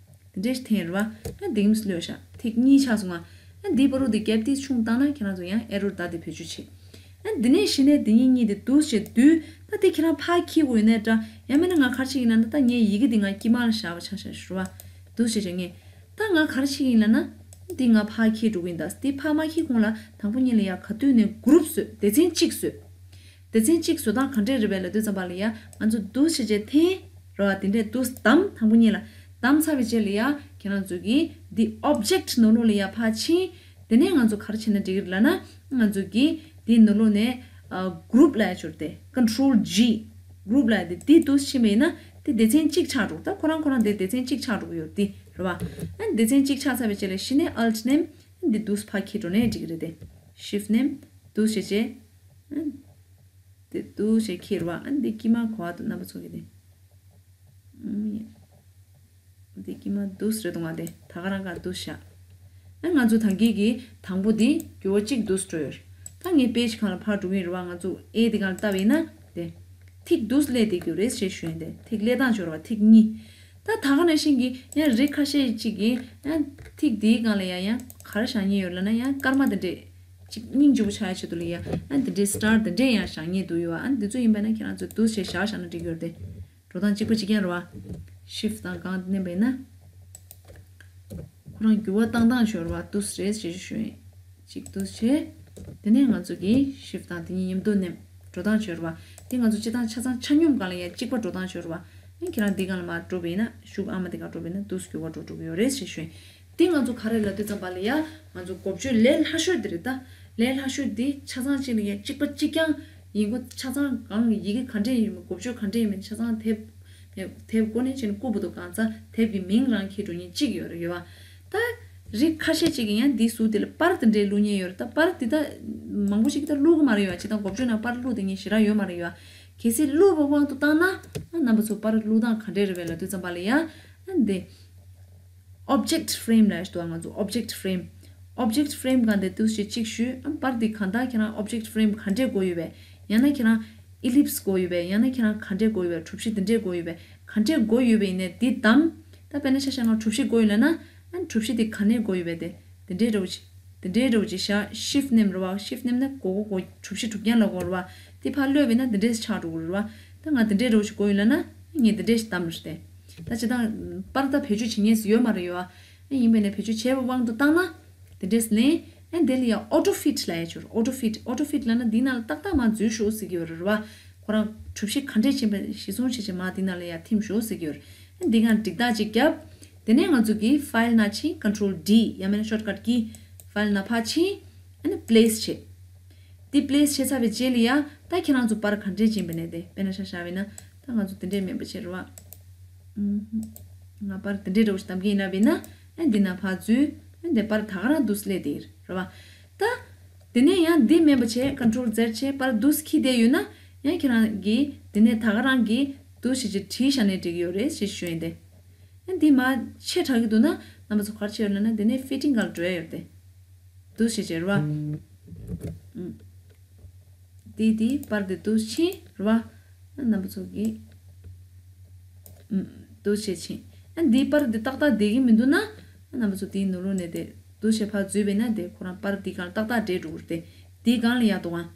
དེ་འདྲས་ཤིག་འཐེན་རེད་པ། ཨ་འདི་གིས་གློད་བཞག་ཐིག་གཉིས་ཆགས་སོང་ང་། ཨ་འདིའི་བར་དུ་འདི་གེབ་ཏིས་ཆུང་བཏང་ན་ཁྱེད་རང་ཚོ་ཡང་ཨེ་རོ་ད་དེ་བེད་སྤྱོད་བྱེད། ཨ་འདི་ནས་གཞི་ནས་འདི་གཉིས་གཉིས་དེ་འདུག་བྱས་བསྡུས། ད་དེ་ཁྱེད་རང་ཕར་འཁྱེར་དགོས་ཡོད་ནའི་འདྲ། ཡང་མིན་ན་ང་ག་རེ་བྱེད་ཀྱི་ཡིན་ན་ད་ངས་ཡི་གེ་འདི་ང་དཀྱིལ་མ་ལ་བཞག་པ་ཆ་བཞག་ཞུ་བ། འདུག་བྱས་བྱས་ངས། ད་ང་ག་རེ་བྱེད་ཀྱི་ཡིན་ལབ་ན། འདི་ང་ཕར་འཁྱེར་འགྲོ་གི་ཡིན་ད། འདི་ཕར་མ་འཁྱེར་གོང་ལ་དང་པོ་ཉིད་ལ་ཡ་ག་དུས་ནས་གུ་རུབ་བཟོས། སྡེ་ཚན་གཅིག་བཟོས། སྡེ་ཚན་གཅིག་བཟོ་སྟངས་ག་འདྲས་རེད་པས་ལབ་དུས་ཙམ་པ་ལ་ཡ་ང་ཚོ་འདུག་བྱས་བྱས་འཐེན། རེད་པ། དེ་འདྲས་འདུག་བདམས། དང་པོ་ཉིད་ལ་བདམས་ཚར་བའི་རྗེས་ལ་ཡ་ཁྱེད་རང་ཚོ་གིས་འདི་Object ནང་ལོགས་ལ་ཡ་ཕར་ཕྱིན། དེ་ནས་ང་ཚོ་ག་རེ་བྱས་ན་འགྲིག་གི་རེད་ལབ་ན། ང་ཚོ་གིས་འདི་ནང་ལོགས་ནས་ཨ་Group ལབ་ཡ་ཅིག་ཡོད་རེད་དེ། Control G Group ལབ་ཡ་དེ། འདི་འདུག་ཕྱིན་པ་ཡིན་ན་དེ་སྡེ་ཚན་གཅིག་ཆགས་འགྲོ། ད་ཁོ་རང་ཁོ་རང་དེ་སྡེ་ཚན་གཅིག་ཆགས་འགྲོ་གི་ཡོད་རེད་དེ། རེད་པ། ཨ་སྡེ་ཚན་གཅིག་ཆགས་ཚར་བའི་རྗེས་ལ་གཞི་ནས་Alt མནན། འདི་འདུག་ཕར་འཁྱེར་འགྲོ་ནའི་འགྲིག་གི་རེད་དེ། Shift མནན། འདུག་བྱས་བྱས། ཨ་དེ་འདུག་བྱས་འཁྱེར་བ། ཨ་འདི་དཀྱིལ་མ་གོ་བ་དུ་རྣམ་པ་ཚོ་གི་དེ། ཨུམ་ཡ། འདི་དཀྱིལ་མ་འདུག་རེད་འདུག་ང་དེ་ད་ག་རང་ག་འདུག་བཞག་ཨ་ང་ཚོ་ད་གིན་གི་དང་པོ་འདི་འགྱུར་བ་གཅིག་འདུག་འགྲོ་ཡོད། ད་ངས་པེ་ཇི་གང་ལ་ཕར་འགྲོ་གི་ཡིན་རེད་པ། ང་ཚོ་ཨེ་འདི་གང་ལ་བལྟས་པ་ཡིན་ན་དེ། ཐིག་འདུག་སླེབས་བསྡད་ཀྱི་ཡོད་རེད་ཞེས་ཞུ་ཡིན་དེ། ཐིག་སླེབས་སྟངས་སྦྱོར་བ་ཐིག་གཉིས། ད་ད་ག་ནང་བཞིན་གྱི་ཡང་རིགས་ཁ་ཤས་ཅིག་གིས་ཡང་ཐིག་འདིའི་སྒང་ལ་ཡང་ཡང་ག་རེ་བཞག་མཁན་ཡོད་ལབ་ན། ཡང་སྐར་མ་དེ་འདྲས་ཅིག་སྙིང་རྗེ་པོ་ཆགས་ཡ་ཆེད་དུ་ལ་ཡ་ཡང་དེ་འདྲས་སི་ཊར་དེ་འདྲས་ཡང་བཞག་མཁན་འདུག་ཡོད་པ། ཨ་འདི་ཚོ་ཡིན་པ་ན་ཁྱེད་རང་ཚོས་འདུག་བྱས་བཞག་བཞག་ན་འགྲིག་གི་ཡོད་རེད་དེ། འགྲོ་སྟངས་གཅིག་པ་གཅིག་རྐྱང་རེད་པ། Shift དང་གང་མནན་པ་ཡིན་ན། ཁོ་རང་འགྱུར་བ་བཏང་སྟངས་སྦྱོར་བ་འདུག་སེ་རེད་ཞེས་ཞུ་ཡིན། གཅིག་འདུག་བྱས། དེ་ནས་ང་ཚོ་གིས་Shift དང་དེ་གཉིས་མཉམ་དུ་མནན། འགྲོ་སྟངས་སྦྱོར་བ། དེ་ང་ཚོ་སྤྱིར་བཏང་ཆ་ཚང་ཆ་སྙོམས་སྒང་ལ་ཡང་གཅིག་པ་འགྲོ་སྟངས་སྦྱོར་བ། ཨ་ཁྱེད་རང་འདི་སྒང་ལ་མར་འགྲོ་བ་ཡིན་ན། གཞུག་ཨ་མ་འདི་སྒང་འགྲོ་བ་ཡིན་ན་འདུག་སེ་འགྱུར་བ་འགྲོ་འགྲོ་གི་ཡོད་རེད་ཞེས་ཞུ་ཡིན། དེ་ང་ཚོ་ག་རེ་ལབ་དུས་ཙམ་པ་ལ་ཡ། ང་ཚོ་འགོ་བརྗོད་ལས་སླ་ཤོས་འདི་རེད་ད། ལས་སླ་ཤོས་འདི་ཆ་ཚང་གཅིག་ལ་ཡ་གཅིག་པ་གཅིག་རྐྱང་ཡིན་གོ། ཆ་ཚང་གང་ཡི་གེ་ག་འདྲས་ཡིན་མིན། འགོ་བརྗོད་ག་འདྲས་ཡིན་མིན་ཆ་ཚང་དེབ། དེབ་ཀོ་ནས་བྱས་ནས་ཀོ་བར་དུ་གང་ཚ་དེབ་ཀྱི་མིང་རང་འཁྱེར་འགྲོ་མཁན་གཅིག་ཡོད་རེད་ཡོད་པ། ད་རིགས་ཁ་ཤས་ཅིག་གིས་ཡང་འདིའི་ཟུར་དེ་ལ་པར་དེ་འདྲས་བླུག་མཁན་ཡོད་རེད། ད་པར་འདི་ད་མང་པོ་ཞིག་གིས་ད་བླུག་གི་མ་རེད་ཡོད་པ། ཅི་ད་འགོ་བརྗོད་ནང་པར་བླུག་བསྡད་མཁན་ཞེ་དྲག་ཡོད་མ་རེད་ཡོད་པ། གལ་སྲིད་བླུགས་པའི་དབང་དུ་བཏང་ན། ཨ་རྣམ་པ་ཚོ་པར་བླུག་སྟངས་ག་འདྲས་རེད་པས་ལབ་དུས་ཙམ་པ་ལ་ཡ། ཨ་འདི། Object frame ལབ་ཡ་ཞིག་འདུག་ང་ཚོ་Object frame། Object frame སྒང་དེ་འདུག་སེ་གཅིག་ཞུས། ཨ་པར་འདི་གང་ལྟར་ཁྱེད་རང་Object frame ག་འདྲས་དགོས་ཡོད་པས། ཡང་ན་ཁྱེད་རང་Ellipse དགོས་ཡོད་པས། ཡང་ན་ཁྱེད་རང་ག་འདྲས་དགོས་ཡོད་པས། གྲུ་བཞི་འདི་འདྲས་དགོས་ཡོད་པས། ག་འདྲས་དགོས་ཡོད་པས་ཡིན་ནའི་འདི་བདམས། ད་དཔེར་ན་ཆ་བཞག་ན་གྲུ་བཞི་དགོས་ཡོད་ལབ་ན། ཨ་གྲུ་བཞི་འདི་ག་ནས་དགོས་ཡོད་པས་དེ། འདི་འདྲས་འདྲ་བོ་ཅིག་འདི་འདྲས་འདྲ་བོ་ཅིག་བཞག Shift མནན་རེད་པ། Shift མནན་ན་མགོ་སྐོར་མགོ་གྲུ་བཞི་གྲུ་རྐྱང་ལ་སྐོར་རེད་པ། འདི་ཕར་གློད་པས་ན་འདི་འདྲས་ཆགས་འགྲོ་གི་རེད་པ། ད་ང་འདི་འདྲས་འདྲ་བོ་ཅིག་དགོས་ཡོད་ལབ་ན། ངས་འདི་འདྲས་ཞིག་བདམས་རེད་དེ། ད་ཅི་ད་པར་ད་བེད་སྤྱོད་བྱེད་མཁན་ཞིག་ཡོད་མ་རེད་ཡོད་ཨ། ཡིན་པས་ན་བེད་སྤྱོད་བྱས་པའི་དབང་དུ་བཏང་ན། དེ་འདྲས་ལེན། ཨ་དེ་ལ་ཡང་Auto Fit ལབ་ཡ་ཅིག་ཡོད་རེད། Auto Fit། Auto Fit ལབ་ན་འདི་ནང་ལ་ཏག་ཏག་མར་འཛུལ་ཤོག་ཟེར་གྱི་ཡོད་རེད་པ། ཁོ་རང་གྲུ་བཞི་ག་འདྲས་ཕྱིན་པ་གཞི་བཟུང་བྱས་བྱས་མར་འདི་ནང་ལ་ཡར་ཐིམ་ཤོག་ཟེར་གྱི་ཡོད་རེད། འདི་ག་འགྲིག་རྟགས་ཅིག་བརྒྱབ། དེ་ནས་ང་ཚོ་གིས་ཕའིལ་ནང་ཕྱིན། Control D ཡང་མིན་ན་ཤོཊ་ཀཊ་ཀི། ཕའིལ་ནང་ཕར་ཕྱིན། ཨ་ནི་པི་ལེ་སི་བྱེད། འདི་པི་ལེ་སི་བྱས་ཚར་བའི་རྗེས་ལ་ཡ་ད་ཁྱེད་རང་ཚོ་པར་ག་འདྲས་ཕྱིན་པ་ནས་དེ་དཔེར་ན་ཆ་བཞག་པ་ཡིན་ན། ད་ང་ཚོ་དེ་འདྲས་མིན་པ་བྱེད་རེད་བ། ཨུམ། ང་པར་དེ་འདྲས་འདྲ་བོ་ཞིག་བདམས་ཀྱི་ཡིན་ན་བས་ན། ཨ་འདི་ན་ཕར་འཛུལ། ཨ་འདི་པར་ད་ག་རང་འདུག་སླེབས་དེ་རེད་བ། ད། དེ་ནས་ཡང་འདི་མིན་པ་བྱས། Control Z བྱས། པར་འདུག་འཁྱེར་བསྡད་ཡོད་ན། ཡང་ཁྱེད་རང་གིས་དེ་ནས་ད་ག་རང་གིས་འདུག་ཞེས་བྱས་བྲིས་བཞག་ནས་འགྲིག་གི་ཡོད་རེད་ཞེས་ཞུ་ཡིན་ཏེ། ཨ་འདི་མར་ཆེ་དྲགས་ཀྱི་འདུག་ན། རྣམ་པ་ཚོ་ག་རེ་བྱེད་ཡོད་ལབ་ན། དེ་ནས་ཕི་ཊིང་སྒང་ལ་འགྲོ་ཡ་ཡོད་རེད་དེ། འདུག་ཞེས་བྱས་རེད་བ། ཨུམ། དེ་དེ་པར་དེ་འདུག་ཕྱིན་རེད་བ། རྣམ་པ་ཚོ་གིས། ཨུམ། འདུག་བྱས་ཕྱིན། ཨ་འདི་པར་འདི་ཏག་ཏག་བསྡད་ཀྱི་མི་འདུག་ན། རྣམ་པ་ཚོ་དེའི་ནང་ལོགས་ནས་དེ་འདུག་བྱས་ཕར་འཛུལ་བས་ན། དེ་ཁོ་རང་པར་འདི་སྒང་ཏག་ཏག་འདྲེས་འགྲོ་གི་རེད་དེ། འདི་སྒང་ལ་ཡར་འདུག་ག་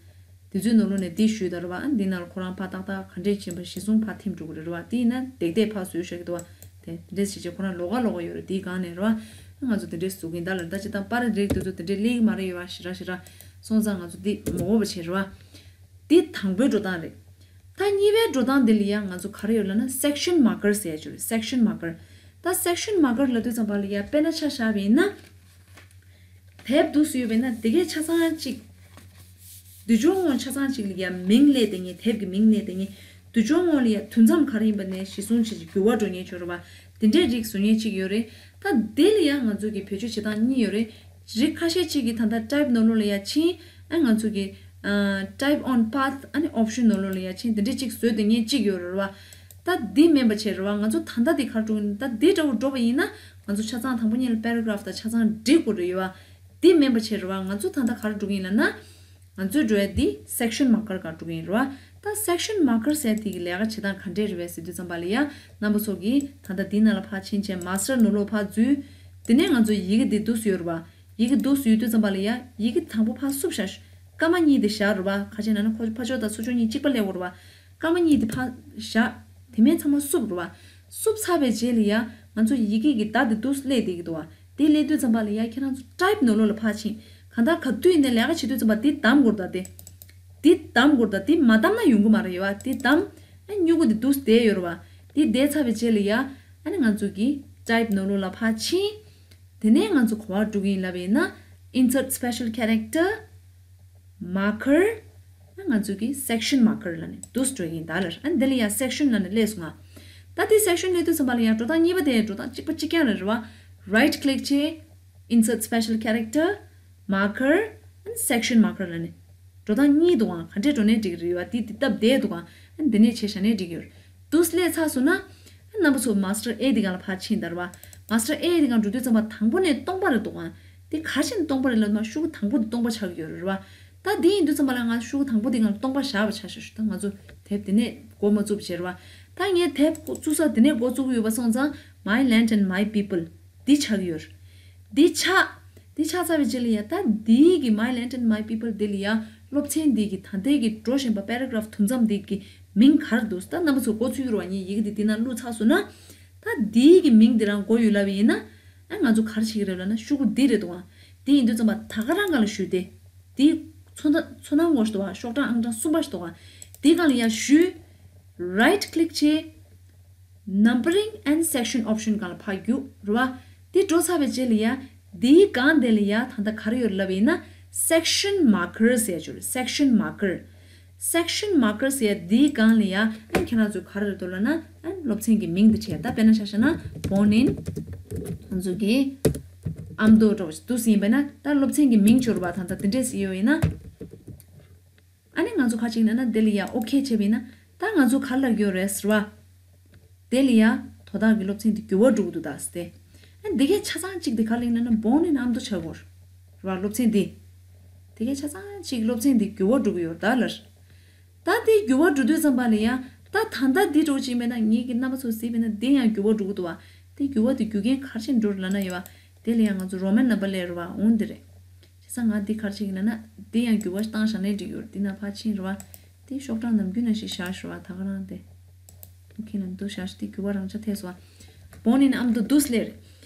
དེ་ཚོའི་ནང་ལོགས་ནས་འདི་ཞུས་ད་རེད་བ། ཨ་འདི་ནང་ལ་ཁོ་རང་ཕར་ཏག་ཏག་ག་འདྲས་ཕྱིན་པ་གཞི་བཟུང་ཕར་ཐིམ་འགྲོ་གི་རེད་བ། དེ་ཡིན་ན་དེག་དེ་ཕར་བཟོས་བཞག་གི་འདུག་བ། དེ་འདྲས་བྱས་བྱས་ཁོ་རང་ལོགས་ཀ་ལོགས་ཀ་ཡོད་རེད། དེའི་སྒང་ནས་རེད་བ། ང་ཚོ་དེ་འདྲས་བཟོ་གིན་ད་ལ། ད་ཅི་ད་པར་རིགས་དེ་ཚོ་དེ་འདྲས་སླེབས་ཀྱི་མ་རེད་ཡོད་བ། ཞེ་དྲག་ཞེ་དྲག་སོང་ཙང་ང་ཚོ་འདི་མ་འོས་པ་བྱས་རེད་བ། འདི་དང་པོའི་འགྲོ་སྟངས་རེད། ད་གཉིས་པའི་འགྲོ་སྟངས་འདི་ལ་ཡང་ང་ཚོ་ག་རེ་ཡོད་ལབ་ན། སེག་ཤན་མར་ཀར་ཟེར་ཡ་ཅིག་ཡོད་རེད། སེག་ཤན་མར་ཀར། ད་སེག་ཤན་མར་ཀར་ལབ་དུས་ཙམ་པ་ལ་ཡ་དཔེར་ན་ཆ་བཞག་པ་ཡིན་ན། དེབ་འདུག་སེ་ཡོད་པ་ཡིན་ན། དེ་གའི་ཆ་ཚང་གཅིག་དེ་ཆུང་ངུ་ཆ་ཚང་གཅིག་ལ་ཡ་མིང་སླེབས་བསྡད་མཁན། དེབ་ཀྱི་མིང་སླེབས་བསྡད་མཁན། དེ་ཆུང་ངུ་ལ་ཡ་དུས་མཚམས་ག་རེ་ཡིན་པ་ནས་གཞི་བཟུང་བྱས་ཀྱི་འགྱུར་བ་འགྲོ་མཁན་ཅིག་ཡོད་རེད་བ། དེ་འདྲའི་རིགས་བཟོ་མཁན་གཅིག་ཡོད་རེད། ད་དེ་ལ་ཡ་ང་ཚོ་གི་བེད་སྤྱོད་བྱེད་སྟངས་གཉིས་ཡོད་རེད། རིགས་ཁ་ཤས་གཅིག་གིས་ད་ལྟ་ཊའིབ་ནང་ལོགས་ལ་ཡ་ཕྱིན། ཨ་ང་ཚོ་གི་ཨ་ཊའིབ་ཨོན་པཱཐ། ཨ་ནི་ཨོབ་ཤན་ནང་ལོགས་ལ་ཡ་ཕྱིན། དེ་འདྲ་གཅིག་བཟོས་བསྡད་མཁན་གཅིག་ཡོད་རེད་བ། ད་འདི་མིན་པ་བྱས་རེད་བ། ང་ཚོ་ད་ལྟ་འདི་ག་རེ་འགྲོ་གི་ཡིན། ད་འདི་འདྲ་བོ་འགྲོ་བ་ཡིན་ན། ང་ཚོ་ཆ་ཚང་དང་པོ་ཉིད་ལ་པེ་ར་གྷ་རཕ་དང་ཆ་ཚང་འབྲི་དགོས་རེད་ཡོད་བ། འདི་མིན་པ་བྱས་རེད་བ། ང་ཚོ་ད་ལྟ་ག་རེ་འགྲོ་གི་ཡིན་ལབ་ན། ང་ཚོའི་འགྲོ་ཡ་འདི་སེག་ཤན་མར་ཀར་སྒང་འགྲོ་གི་ཡིན་རེད་བ། ད་སེག་ཤན་མར་ཀར་ཟེར་དེ་གི་ལས་ཀ་བྱེད་སྟངས་ག་འདྲས་རེད་བས་ཟེར་དུས་ཙམ་པ་ལ་ཡ། རྣམ་པ་ཚོ་གིས་ད་ལྟ་འདི་ནང་ལ་ཕར་ཕྱིན་བྱས། མ་སི་ཊར་ནང་ལོགས་ཕར་འཛུལ། དེ་ནས་ང་ཚོ་ཡི་གེ་འདི་འདུག་སེ་ཡོད་རེད་བ། ཡི་གེ་འདུག་སེ་ཡོད་དུས་ཙམ་པ་ལ་ཡ། ཡི་གེ་དང་པོ་ཕར་བསུབས་བཞག་སྐར་མ་གཉིས་དེ་བཞག་རེད་བ། ག་རེ་བྱས་ན་ན། ཁོ་ཕར་ཕྱོགས་དང་ཚུར་ཕྱོགས་གཉིས་གཅིག་པ་སླེབས་ཡོད་རེད་བ། སྐར་མ་གཉིས་དེ་ཕར་བཞག་དེ་མིན་ཚང་མ་བསུབས་རེད་བ། བསུབས་ཚར་བའི་རྗེས་ལ་ཡ། ང་ཚོ་ཡི་གེ་གི་བརྡ་དེ་འདུག་སེ་སླེབས་བསྡད་ཀྱི་འདུག་བ། དེ་སླེབས་དུས་ཙམ་པ་ལ་ཡ། ཁྱེད་རང་ཚོ་ཊའིབ་ནང་ལོགས་ལ་ཕར་ཕྱིན། གང་ལྟར་ག་དུས་ཡིན་ནའི་ལས་ཀ་བྱེད་དུས་ཙམ་པ་འདི་བདམས་དགོས་རེད་ད། དེ་འདི་བདམས་དགོས་རེད་ད། འདི་མ་བདམས་ན་ཡོང་གི་མ་རེད་ཡོད་བ། འདི་བདམས། ཨ་སྨྱུ་གུ་འདི་འདུག་སེ་བསྡད་ཡོད་རེད་བ། འདི་བསྡད་ཚར་བའི་རྗེས་ལ་ཡ། ཨ་ནི་ང་ཚོ་གི་ཊའིབ་ནང་ལོགས་ལ་ཕར་ཕྱིན། དེ་ནས་ང་ཚོ་ག་པར་འགྲོ་གི་ཡིན་ལབ་པ་ཡིན་ན། Insert special character, marker, ང་ཚོ་གི་སེག་ཤན་མར་ཀར་ལབ་ནས་འདུག་སེ་འགྲོ་གི་ཡིན་ད་ལར། ཨ་འདི་ལ་ཡ་སེག་ཤན་ལབ་ནས་སླེབས་སོང་ང་། ད་འདི་སེག་ཤན་སླེབས་དུས་ཙམ་པ་ལ་ཡ། འགྲོ་སྟངས་གཉིས་པ་དེ་འགྲོ་སྟངས་གཅིག་པ་གཅིག་རྐྱང་རེད་བ། རའིཊ་ཀླིག་བྱས། Insert special character, marker and section marker ལབ་ནས། འགྲོ་སྟངས་གཉིས་འདུག་ག་ག་འདྲས་འགྲོ་ནའི་འགྲིག་གི་རེད་བ། འདི་འདི་སྟབས་བདེ་འདུག་ག་ཨ་འདི་ནས་བྱས་བཞག་ནའི་འགྲིག་གི་ཡོད། འདུག་སེ་སླེབས་ཚར་སོང་ན། ཨ་རྣམ་པ་ཚོ་མ་སི་ཊར་ཨེ་འདི་སྒང་ལ་ཕར་ཕྱིན་ད་རེད་བ། མ་སི་ཊར་ཨེ་འདི་སྒང་འགྲོ་དུས་ཙམ་པ་དང་པོ་ནས་སྟོང་པ་རེད་འདུག་ག་འདི་ག་རེ་བྱས་ནས་སྟོང་པ་རེད་ལབ་ན། ཤོག་གུ་དང་པོ་འདི་སྟོང་པ་ཆགས་ཀྱི་ཡོད་རེད་བ། ད་འདི་ཡིན་དུས་ཙམ་པ་ལ་ང་ཤོག་གུ་དང་པོ་འདི་སྒང་ལ་སྟོང་པ་བཞག་པ་ཆ་བཞག་ཞུ། ད་ང་ཚོ་དེབ་འདི་ནས་འགོ་མ་བཙུགས་པ་བྱས་རེད་བ། ད་ངས་དེབ་འགོ་བཙུགས་ས་འདི་ནས་འགོ་བཙུགས་ཀྱི་ཡོད་པ་སོང་ཙང་། My land and my people འདི་ཆགས་ཀྱི་ཡོད་རེད། འདི་ཆགས། འདི་ཆགས་ཚར་བའི་རྗེས་ལ་ཡ། ད་འདིའི་གི་My land and my people འདི་ལ་ཡ། སློབ་ཚན་འདི་གི་ད་ལྟའི་གི་འགྲོ་བཞིན་པ་པེ་ར་གྷ་རཕ་དུམ་མཚམས་འདི་གི་མིང་ག་རེ་འདུག་ད་རྣམ་པ་ཚོ་འགོ་ཚུགས་ཀྱི་རེད་བ། ངས་ཡི་གེ་འདི་འདི་ནང་བླུགས་ཚར་སོང་ན། ད་འདིའི་གི་མིང་འདི་རང་འགོ་ཡོད་ལབ་པ་ཡིན་ན། ཨ་ང་ཚོ་ག་རེ་བྱེད་ཀྱི་རེད་ལབ་ན། ཤོག་གུ་འདི་རེད་འདུག་ག་འདི་ཡིན་དུས་ཙམ་པ་ད་ག་རང་སྒང་ལ་གཞུས་ཏེ། འདི་ཚོ་ན་ཚོ་ནང་ངོ་ཞིག་འདུག་ག་ཤོག་གྲངས་ཨང་གྲངས་གསུམ་པ་ཞིག་འདུག་ག་འདི་སྒང་ལ་ཡ་གཞུས། རའིཊ་ཀླིག་བྱས། Numbering and section option སྒང་ལ་ཕར་རྒྱུགས་རེད་བ། དེ་འགྲོ་ཚར་བའི་རྗེས་ལ་ཡ། དེའི་སྒང་དེ་ལ་ཡ་ད་ལྟ་ག་རེ་ཡོད་ལབ་པ་ཡིན་ན། section marker ཟེར་ཡ་ཅིག་ཡོད་རེད། section marker། section marker ཟེར་ཡ་དེའི་སྒང་ལ་ཡ། ཨ་ཁྱེད་རང་ཚོས་ག་རེ་རེད་འདུག་ལབ་ན། ཨ་སློབ་ཚན་གྱི་མིང་དེ་བྱས། ད་དཔེར་ན་ཆ་བཞག་ན། Born in ང་ཚོ་གི་ཨ་མདོ་འདྲ་བོ་ཞིག་འདུག་སེ་ཡིན་པ་ན། ད་སློབ་ཚན་གྱི་མིང་ཅིག་ཡོད་རེད་བ། ད་ལྟ་དེ་འདྲས་ཡོད་ཡིན་ན། ཨ་ནི་ང་ཚོ་ག་རེ་བྱེད་ཀྱི་ཡིན་ན། དེ་ལ་ཡ་ཨོ་ཁེ་བྱས་པ་ཡིན་ན། ད་ང་ཚོ་ག་རེ་ལབ་ཀྱི་ཡོད་རེད་ཟེར་བ། དེ་ལ་ཡ་དོ་བདག་གི་སློབ་ཚན་དེ་འགྱུར་བ་འགྲོ་གི་འདུག་ད་ཟེར་ཏེ། ཨ་འདི་གའི་ཆ་ཚང་གཅིག་དེ་ག་རེ་ཡིན་ན་ན། Born in ཨ་མདོ་ཆགས་ཀྱི་ཡོད་རེད་བ། སློབ་ཚན་དེ། དེ་གའི་ཆ་ཚང་གཅིག་སློབ་ཚན་དེ་འགྱུར་བ་འགྲོ་གི་ཡོད་རེད་ད་ལར། ད་དེ་འགྱུར་བ་འགྲོ་དུས་ཙམ་པ་ལ་ཡ། ད་ད་ལྟ་འདི་འདྲ་བོ་ཅིག་མེད་ན། ངེད་ཀྱི་རྣམ་པ་ཚོ་གཟིགས་པ་ཡིན་ན། དེ་ཡང་འགྱུར་བ་འགྲོ་གི་འདུག་བ། དེ་འགྱུར་བ་དེ་རྒྱུ་རྐྱེན་ག་རེ་བྱས་འགྲོ་རེད་ལབ་ན་ཡ་བ། དེ་ལ་ཡ་ང་ཚོ་རོ་མན་ནམ་བར་སླེབས་རེད་བ། འོང་འདི་རེད། བྱས་ཙང་ང་འདི་ག་རེ་བྱེད་ཀྱི་ཡིན་ན་ན། དེ་ཡང་འགྱུར་བ་བཏང་བཞག་ན་འགྲིག་ཡོད་རེད། འདི་ན་ཕར་ཕྱིན་རེད་བ། དེ་ཤོག་གྲངས་ནམ་རྒྱུན་ནང་བཞིན་བཞག་ཞུ་བ། ད་ག་རང་དེ། ཨོ་ཁེ་ལབ་འདུག་བཞག་ཞུ། དེ་འགྱུར་བ་རང་ཆ་ཐེབས་སོང་བ། Born in ཨ་མདོ་འདུག་སེ་སླེབས་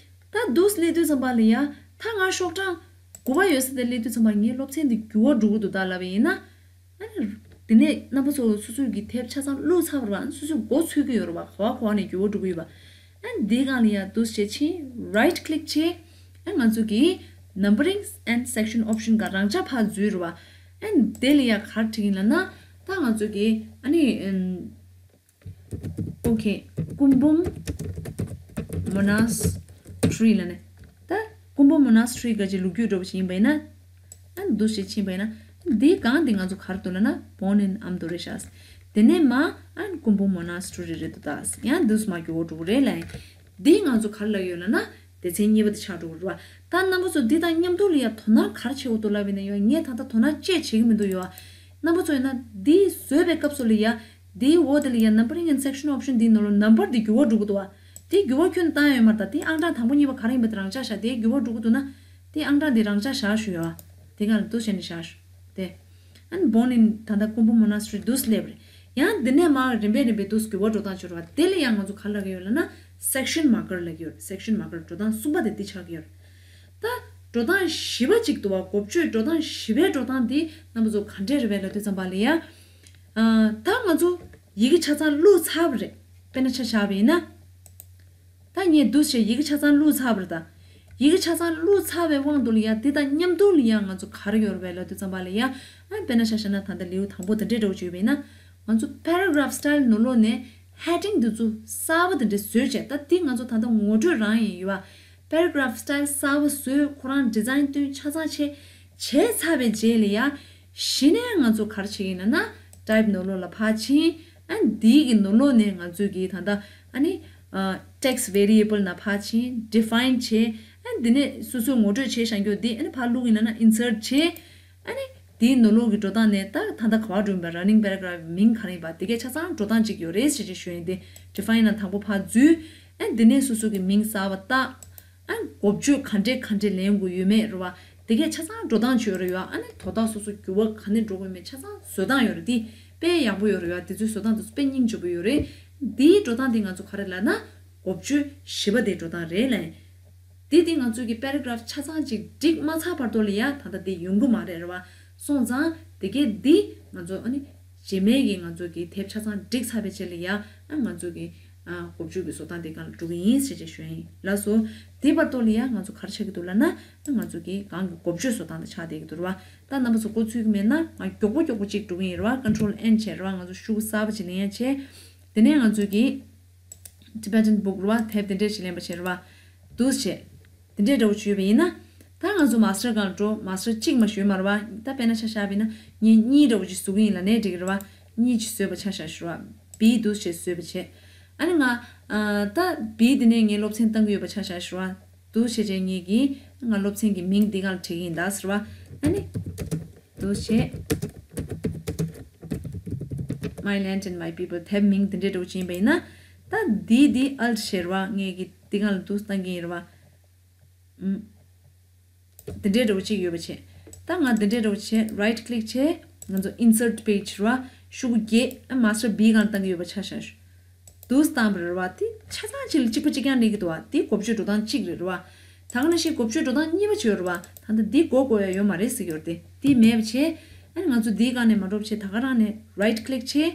རེད། ད་འདུག་སེ་སླེབས་དུས་ཙམ་པ་ལ་ཡ། ད་ང་ཤོག་གྲངས་དགུ་པ་ཡོད་ས་དེ་སླེབས་དུས་ཙམ་པ། ངའི་སློབ་ཚན་འདི་འགྱུར་བ་འགྲོ་གི་འདུག་ད་ལབ་པ་ཡིན་ན། ཨ་ནི། དེ་ནས་རྣམ་པ་ཚོ་སོ་སོའི་གི་དེབ་ཆ་ཚང་བླུགས་ཚར་བ་རེད་བ། སོ་སོའི་མགོ་ཚོས་ཀྱི་ཡོད་རེད་བ། ག་བ་ག་བ་ནས་འགྱུར་བ་འགྲོ་གི་ཡོད་པ། ཨ་ནི་འདིའི་སྒང་ལ་ཡ་འདུག་སེ་བྱས་ཕྱིན་right click བྱས། ཨ་ང་ཚོ་གི་numbering and section option ག་རང་འཇགས་ཕར་འཛུལ་རེད་བ། ཨ་ནི་དེ་ལ་ཡ་ག་རེ་བྲིས་ཡིན་ལབ་ན། ད་ང་ཚོ་གི་ཨ་ནི་ཨམ། ཨོ་ཁེ། སྐུ་འབུམ་monastery ལབ་ནས། ད་སྐུ་འབུམ་monastery ག་ཅིག་ལོ་རྒྱུས་འདྲ་པོ་ཞིག་ཡིན་པ་ཡིན་ན། ཨ་འདུག་སེ་ཕྱིན་པ་ཡིན་ན། འདིའི་སྒང་འདི་ང་ཚོ་ག་རེ་འདུག་ལབ་ན་born in Amdo རེད་ཤག་དེ་ནས་མ་ཨ་སྐུ་འབུམ་monastery རེད་འདུག་ད་ཡང་འདུག་སེ་མར་འགྱུར་བ་འགྲོ་གི་རེད་ལབ་ཡིན། འདི་ང་ཚོ་ག་རེ་ལབ་ཡོད་ལབ་ན། སྡེ་ཚན་གཉིས་པ་དེ་ཆགས་འགྲོ་གི་རེད་བ། ད་རྣམ་པ་ཚོ་འདི་དང་མཉམ་དུ་ལ་ཡ་དོ་སྣང་ག་རེ་བྱེད་དགོས་འདུག་ལབ་ཡིན་ན་ཡང་ངས་ད་ལྟ་དོ་སྣང་ཅི་བྱེད་ཀྱི་མི་འདུག་ཡོད། རྣམ་པ་ཚོ་ཡིན་ན་འདི་བཟོས་པའི་སྐབས་སུ་ལ་ཡ། འདིའི་འོག་དེ་ལ་ཡ་numbering and section option འདིའི་ནང་ལོགས་number འདི་འགྱུར་བ་འགྲོ་གི་འདུག་བ། དེ་འགྱུར་བ་ཁྱོན་བཏང་ཡོད་མ་རེད། ད་དེ་ཨང་གྲངས་དང་པོ་གཉིས་པ་ག་རེ་ཡིན་པ་དེ་རང་འཇགས་བཞག་དེ་འགྱུར་བ་འགྲོ་གི་འདུག་ན། དེ་ཨང་གྲངས་དེ་རང་འཇགས་བཞག་ཞུ་ཡོད། དེ་ག་ལ་འདུག་བྱས་ནས་བཞག་ཞུ། དེ། ཨན་born in ད་ལྟ་སྐུ་འབུམ་monastery འདུག་སེ་སླེབས་རེད། ཡང་འདི་ནས་མར་རིམ་པས་རིམ་པས་འདུག་སེ་འགྱུར་བ་འགྲོ་སྟངས་བྱེད་རོགས། དེ་ལ་ཡང་ང་ཚོ་ག་རེ་ལབ་ཀྱི་ཡོད་ལབ་ན་section marker ལབ་ཀྱི་ཡོད་རེད། section marker འགྲོ་སྟངས་གསུམ་པ་དེ་འདི་ཆགས་ཀྱི་ཡོད་རེད། ད་འགྲོ་སྟངས་བཞི་པ་ཅིག་འདུག་བ། འགོ་བརྗོད་འགྲོ་སྟངས་བཞི་པའི་འགྲོ་སྟངས་འདི་རྣམ་པ་ཚོ་ག་འདྲས་རེད་པས་ལབ་དུས་ཙམ་པ་ལ་ཡ། ཨ། ད་ང་ཚོ་ཡི་གེ་ཆ་ཚང་བླུགས་ཚར་བ་རེད། དཔེར་ན་ཆ་བཞག་པ་ཡིན་ན། ད་ངས་འདུག་སེ་ཡི་གེ་ཆ་ཚང་བླུགས་ཚར་བ་རེད་ད། ཡི་གེ་ཆ་ཚང་བླུགས་ཚར་བའི་དབང་དུ་ལ་ཡ་འདི་དང་མཉམ་དུ་ལ་ཡ་ང་ཚོ་ག་རེ་ཡོད་རེད་པས་ལབ་དུས་ཙམ་པ་ལ་ཡ། ཨ་དཔེར་ན་ཆ་བཞག་ན་ད་ལྟ་ལེའུ་དང་པོ་དེ་འདྲས་འདྲ་པོ་བྱས་པ་ཡིན་ན། ང་ཚོ་paragraph style ནང་ལོགས་ནས་heading འདི་ཚོ་གསར་པ་དེ་འདྲས་བཟོས་བྱས། ད་འདི་ང་ཚོ་ད་ལྟ་ངོ་སྤྲོད་རང་ཡིན་ཡོད་པ། paragraph style གསར་པ་བཟོས། ཁོ་རང་design བཏོན། ཆ་ཚང་བྱས། བྱས་ཚར་བའི་རྗེས་ལ་ཡ། གཞི་ནས་ང་ཚོ་ག་རེ་བྱེད་ཀྱི་ཡིན་ན། type ནང་ལོགས་ལ་ཕར་ཕྱིན། ཨ་འདིའི་གི་ནང་ལོགས་ནས་ང་ཚོའི་གི་ད་ལྟ་ཨ་ནི་ཨ་text variable ནང་ཕར་ཕྱིན། define བྱས། ཨ་འདི་ནས་སོ་སོའི་ངོ་སྤྲོད་བྱས་བཞག་རྒྱུ་འདི་ཨ་ནི་ཕར་བླུགས་ཡིན་ན་ན་insert བྱས། ཨ་ནི་དེའི་ནང་ལོགས་ཀྱི་འགྲོ་སྟངས་ནས་ད་ད་ལྟ་ག་པར་འགྲོ་ཡིན་པ། running paragraph མིང་ག་རེ་ཡིན་པ། དེ་གའི་ཆ་ཚང་འགྲོ་སྟངས་གཅིག་ཡོད་རེད་ཟེར་བྱས་ཞུ་ཡིན་ཏེ། define ནང་དང་པོ་ཕར་འཛུལ། ཨ་དེ་ནས་སོ་སོ་གི་མིང་གསར་པ་བཏགས། ཨ་འགོ་བརྗོད་ག་འདྲས་ག་འདྲས་ལེན་དགོས་ཡོད་མེད་རེད་བ། དེ་གའི་ཆ་ཚང་འགྲོ་སྟངས་ཅིག་ཡོད་རེད་ཡ། ཨ་ནི་དོ་བདག་སོ་སོ་འགྱུར་བ་ག་ནས་འགྲོ་དགོས་མེད་ཆ་ཚང་བཟོ་སྟངས་ཡོད་རེད། དེ་དཔེ་ཡག་པོ་ཡོད་རེད་ཡ། དེ་ཚོའི་བཟོ་སྟངས་དེ་ཚོ་དཔེ་སྙིང་རྗེ་པོ་ཡོད་རེད། འདིའི་འགྲོ་སྟངས་དེ་ང་ཚོ་ག་རེ་ལབ་ན། འགོ་བརྗོད་བཞི་པ་དེའི་འགྲོ་སྟངས་རེད་ལབ། དེ་དེ་ང་ཚོའི་གི་paragraph ཆ་ཚང་ཅིག་བསྒྲིགས་མ་ཚར་བར་དུ་ལ་ཡ་ད་ལྟ་དེ་ཡོང་གི་མ་རེད་རེད་བ། སོང་ཙང་དེ་གའི་འདི་ང་ཚོ་ཨ་ནི་རྗེས་མའི་གི་ང་ཚོ་གི་དེབ་ཆ་ཚང་བསྒྲིགས་ཚར་བའི་རྗེས་ལ་ཡ། ཨ་ང་ཚོ་གི་ཨ་འགོ་བརྗོད་ཀྱི་བཟོ་སྟངས་དེ་སྒང་ལ་འགྲོ་གི་ཡིན་ཟེར་བྱས་ཞུ་ཡིན། ལགས་སོ། དེ་བར་དུ་ལ་ཡ་ང་ཚོ་ག་རེ་ཆགས་ཀྱི་འདུག་ལབ་ན། ཨ་ང་ཚོ་གི་སྒང་གི་འགོ་བརྗོད་བཟོ་སྟངས་དེ་ཆགས་བསྡད་ཀྱི་འདུག་རེད་བ། ད་རྣམ་པ་ཚོ་མགོ་ཚོས་ཀྱི་མེད་ན་ང་མགྱོགས་པོ་མགྱོགས་པོ་གཅིག་འགྲོ་གི་ཡིན་རེད་བ། control N བྱས་རེད་བ། ང་ཚོ་ཤོག་གུ་གསར་པ་ཅིག་ལེན་ཡ་བྱས། དེ་ནས་ང་ཚོ་གི་Tibetan book རེད་བ། དེབ་དེ་འདྲས་ཅིག་ལེན་པ་བྱས་རེད་བ། འདུག་བྱས། དེ་འདྲས་འདྲ་པོ་ཅིག་ཡོད་པ་ཡིན་ན། ད་ང་ཚོ་master སྒང་ལ་འགྲོ། master གཅིག་མ་ཞུས་མ་རེད་བ། ད་དཔེར་ན་ཆ་བཞག་པ་ཡིན་ན་ངས་གཉིས་འདྲ་པོ་ཅིག་བཟོ་གི་ཡིན་ལབ་ནའི་འགྲིག་གི་རེད་བ། གཉིས་ཅིག་བཟོས་པ་ཆ་བཞག་ཞུ་བ། B འདུག་བྱས་བཟོས་པ་བྱས། ཨ་ནི་ང་ཨ་ད་B དེ་ནས་ངས་སློབ་ཚན་བཏང་གི་ཡོད་པ་ཆ་བཞག་ཞུ་བ། འདུག་བྱས་བྱས་ངས་ཀྱིས་ང་སློབ་ཚན་གྱི་མིང་འདི་སྒང་ལ་བྲིས་ཀྱི་ཡིན་ད་ཟེར་བ། ཨ་ནི། འདུག་བྱས། My land and my people དེབ་མིང་འདི་འདྲས་འདྲ་པོ་ཅིག་ཡིན་པ་ཡིན་ན། ད་འདི་འདི་alt བྱས་རེད་བ། ངས་ཀྱིས་འདི་སྒང་ལ་འདུག་བཏང་གི་ཡིན་རེད་བ། ཨུམ། འདི་འདྲས་འདྲ་པོ་ཅིག་ཡོད་པ་བྱས། ད་ང་འདི་འདྲས་འདྲ་པོ་བྱས། right click བྱས། ང་ཚོ་insert page རེད་བ། ཤོག་གུ་བརྒྱད། ཨ་master B སྒང་ལ་བཏང་གི་ཡོད་པ་ཆ་བཞག་ཞུ། འདུག་སྟངས་པ་རེད་བ། དེ་ཆ་ཚང་གཅིག་ལ་གཅིག་པ་གཅིག་རྐྱང་གནས་ཀྱི་འདུག་བ། དེ་འགོ་བརྗོད་འགྲོ་སྟངས་གཅིག་རེད་རེད་བ། ད་ག་ནང་བཞིན་འགོ་བརྗོད་འགྲོ་སྟངས་གཉིས་པ་བྱས་ཡོད་རེད་བ། ད་ལྟ་འདི་འགོ་དགོས་ཡ་ཡོད་མ་རེད་ཟེར་གྱི་ཡོད་རེད་དེ། འདི་མེད་པ་བྱས། ཨ་ནི་ང་ཚོ་འདིའི་སྒང་ནས་མ་འགྲོ་བྱས། ད་ག་རང་ནས་right click བྱས།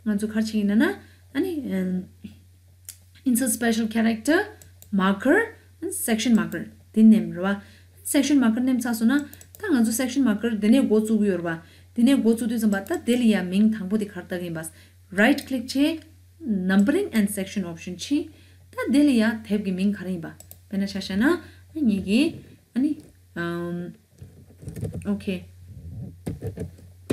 ང་ཚོ་ག་རེ་བྱེད་ཀྱི་ཡིན་ན་ན། ཨ་ནི་ཨམ། insert special character, marker and section marker དེ་མནན་རེད་བ། section marker མནན་ཚར་སོང་ན། ད་ང་ཚོ་section marker དེ་ནས་འགོ་བཙུགས་ཀྱི་ཡོད་རེད་བ། དེ་ནས་འགོ་བཙུགས་དུས་ཙམ་པ་ད་དེ་ལ་ཡ་མིང་དང་པོ་དེ་ག་རེ་བཏགས་ཀྱི་ཡིན་པ། right click བྱས། numbering and section option ཕྱིན། ད་དེ་ལ་ཡ་དེབ་ཀྱི་མིང་ག་རེ་ཡིན་པ། དཔེར་ན་ཆ་བཞག་ན་ངེད་ཀྱིས་ཨ་ནི་ཨམ། ཨོ་ཁེ།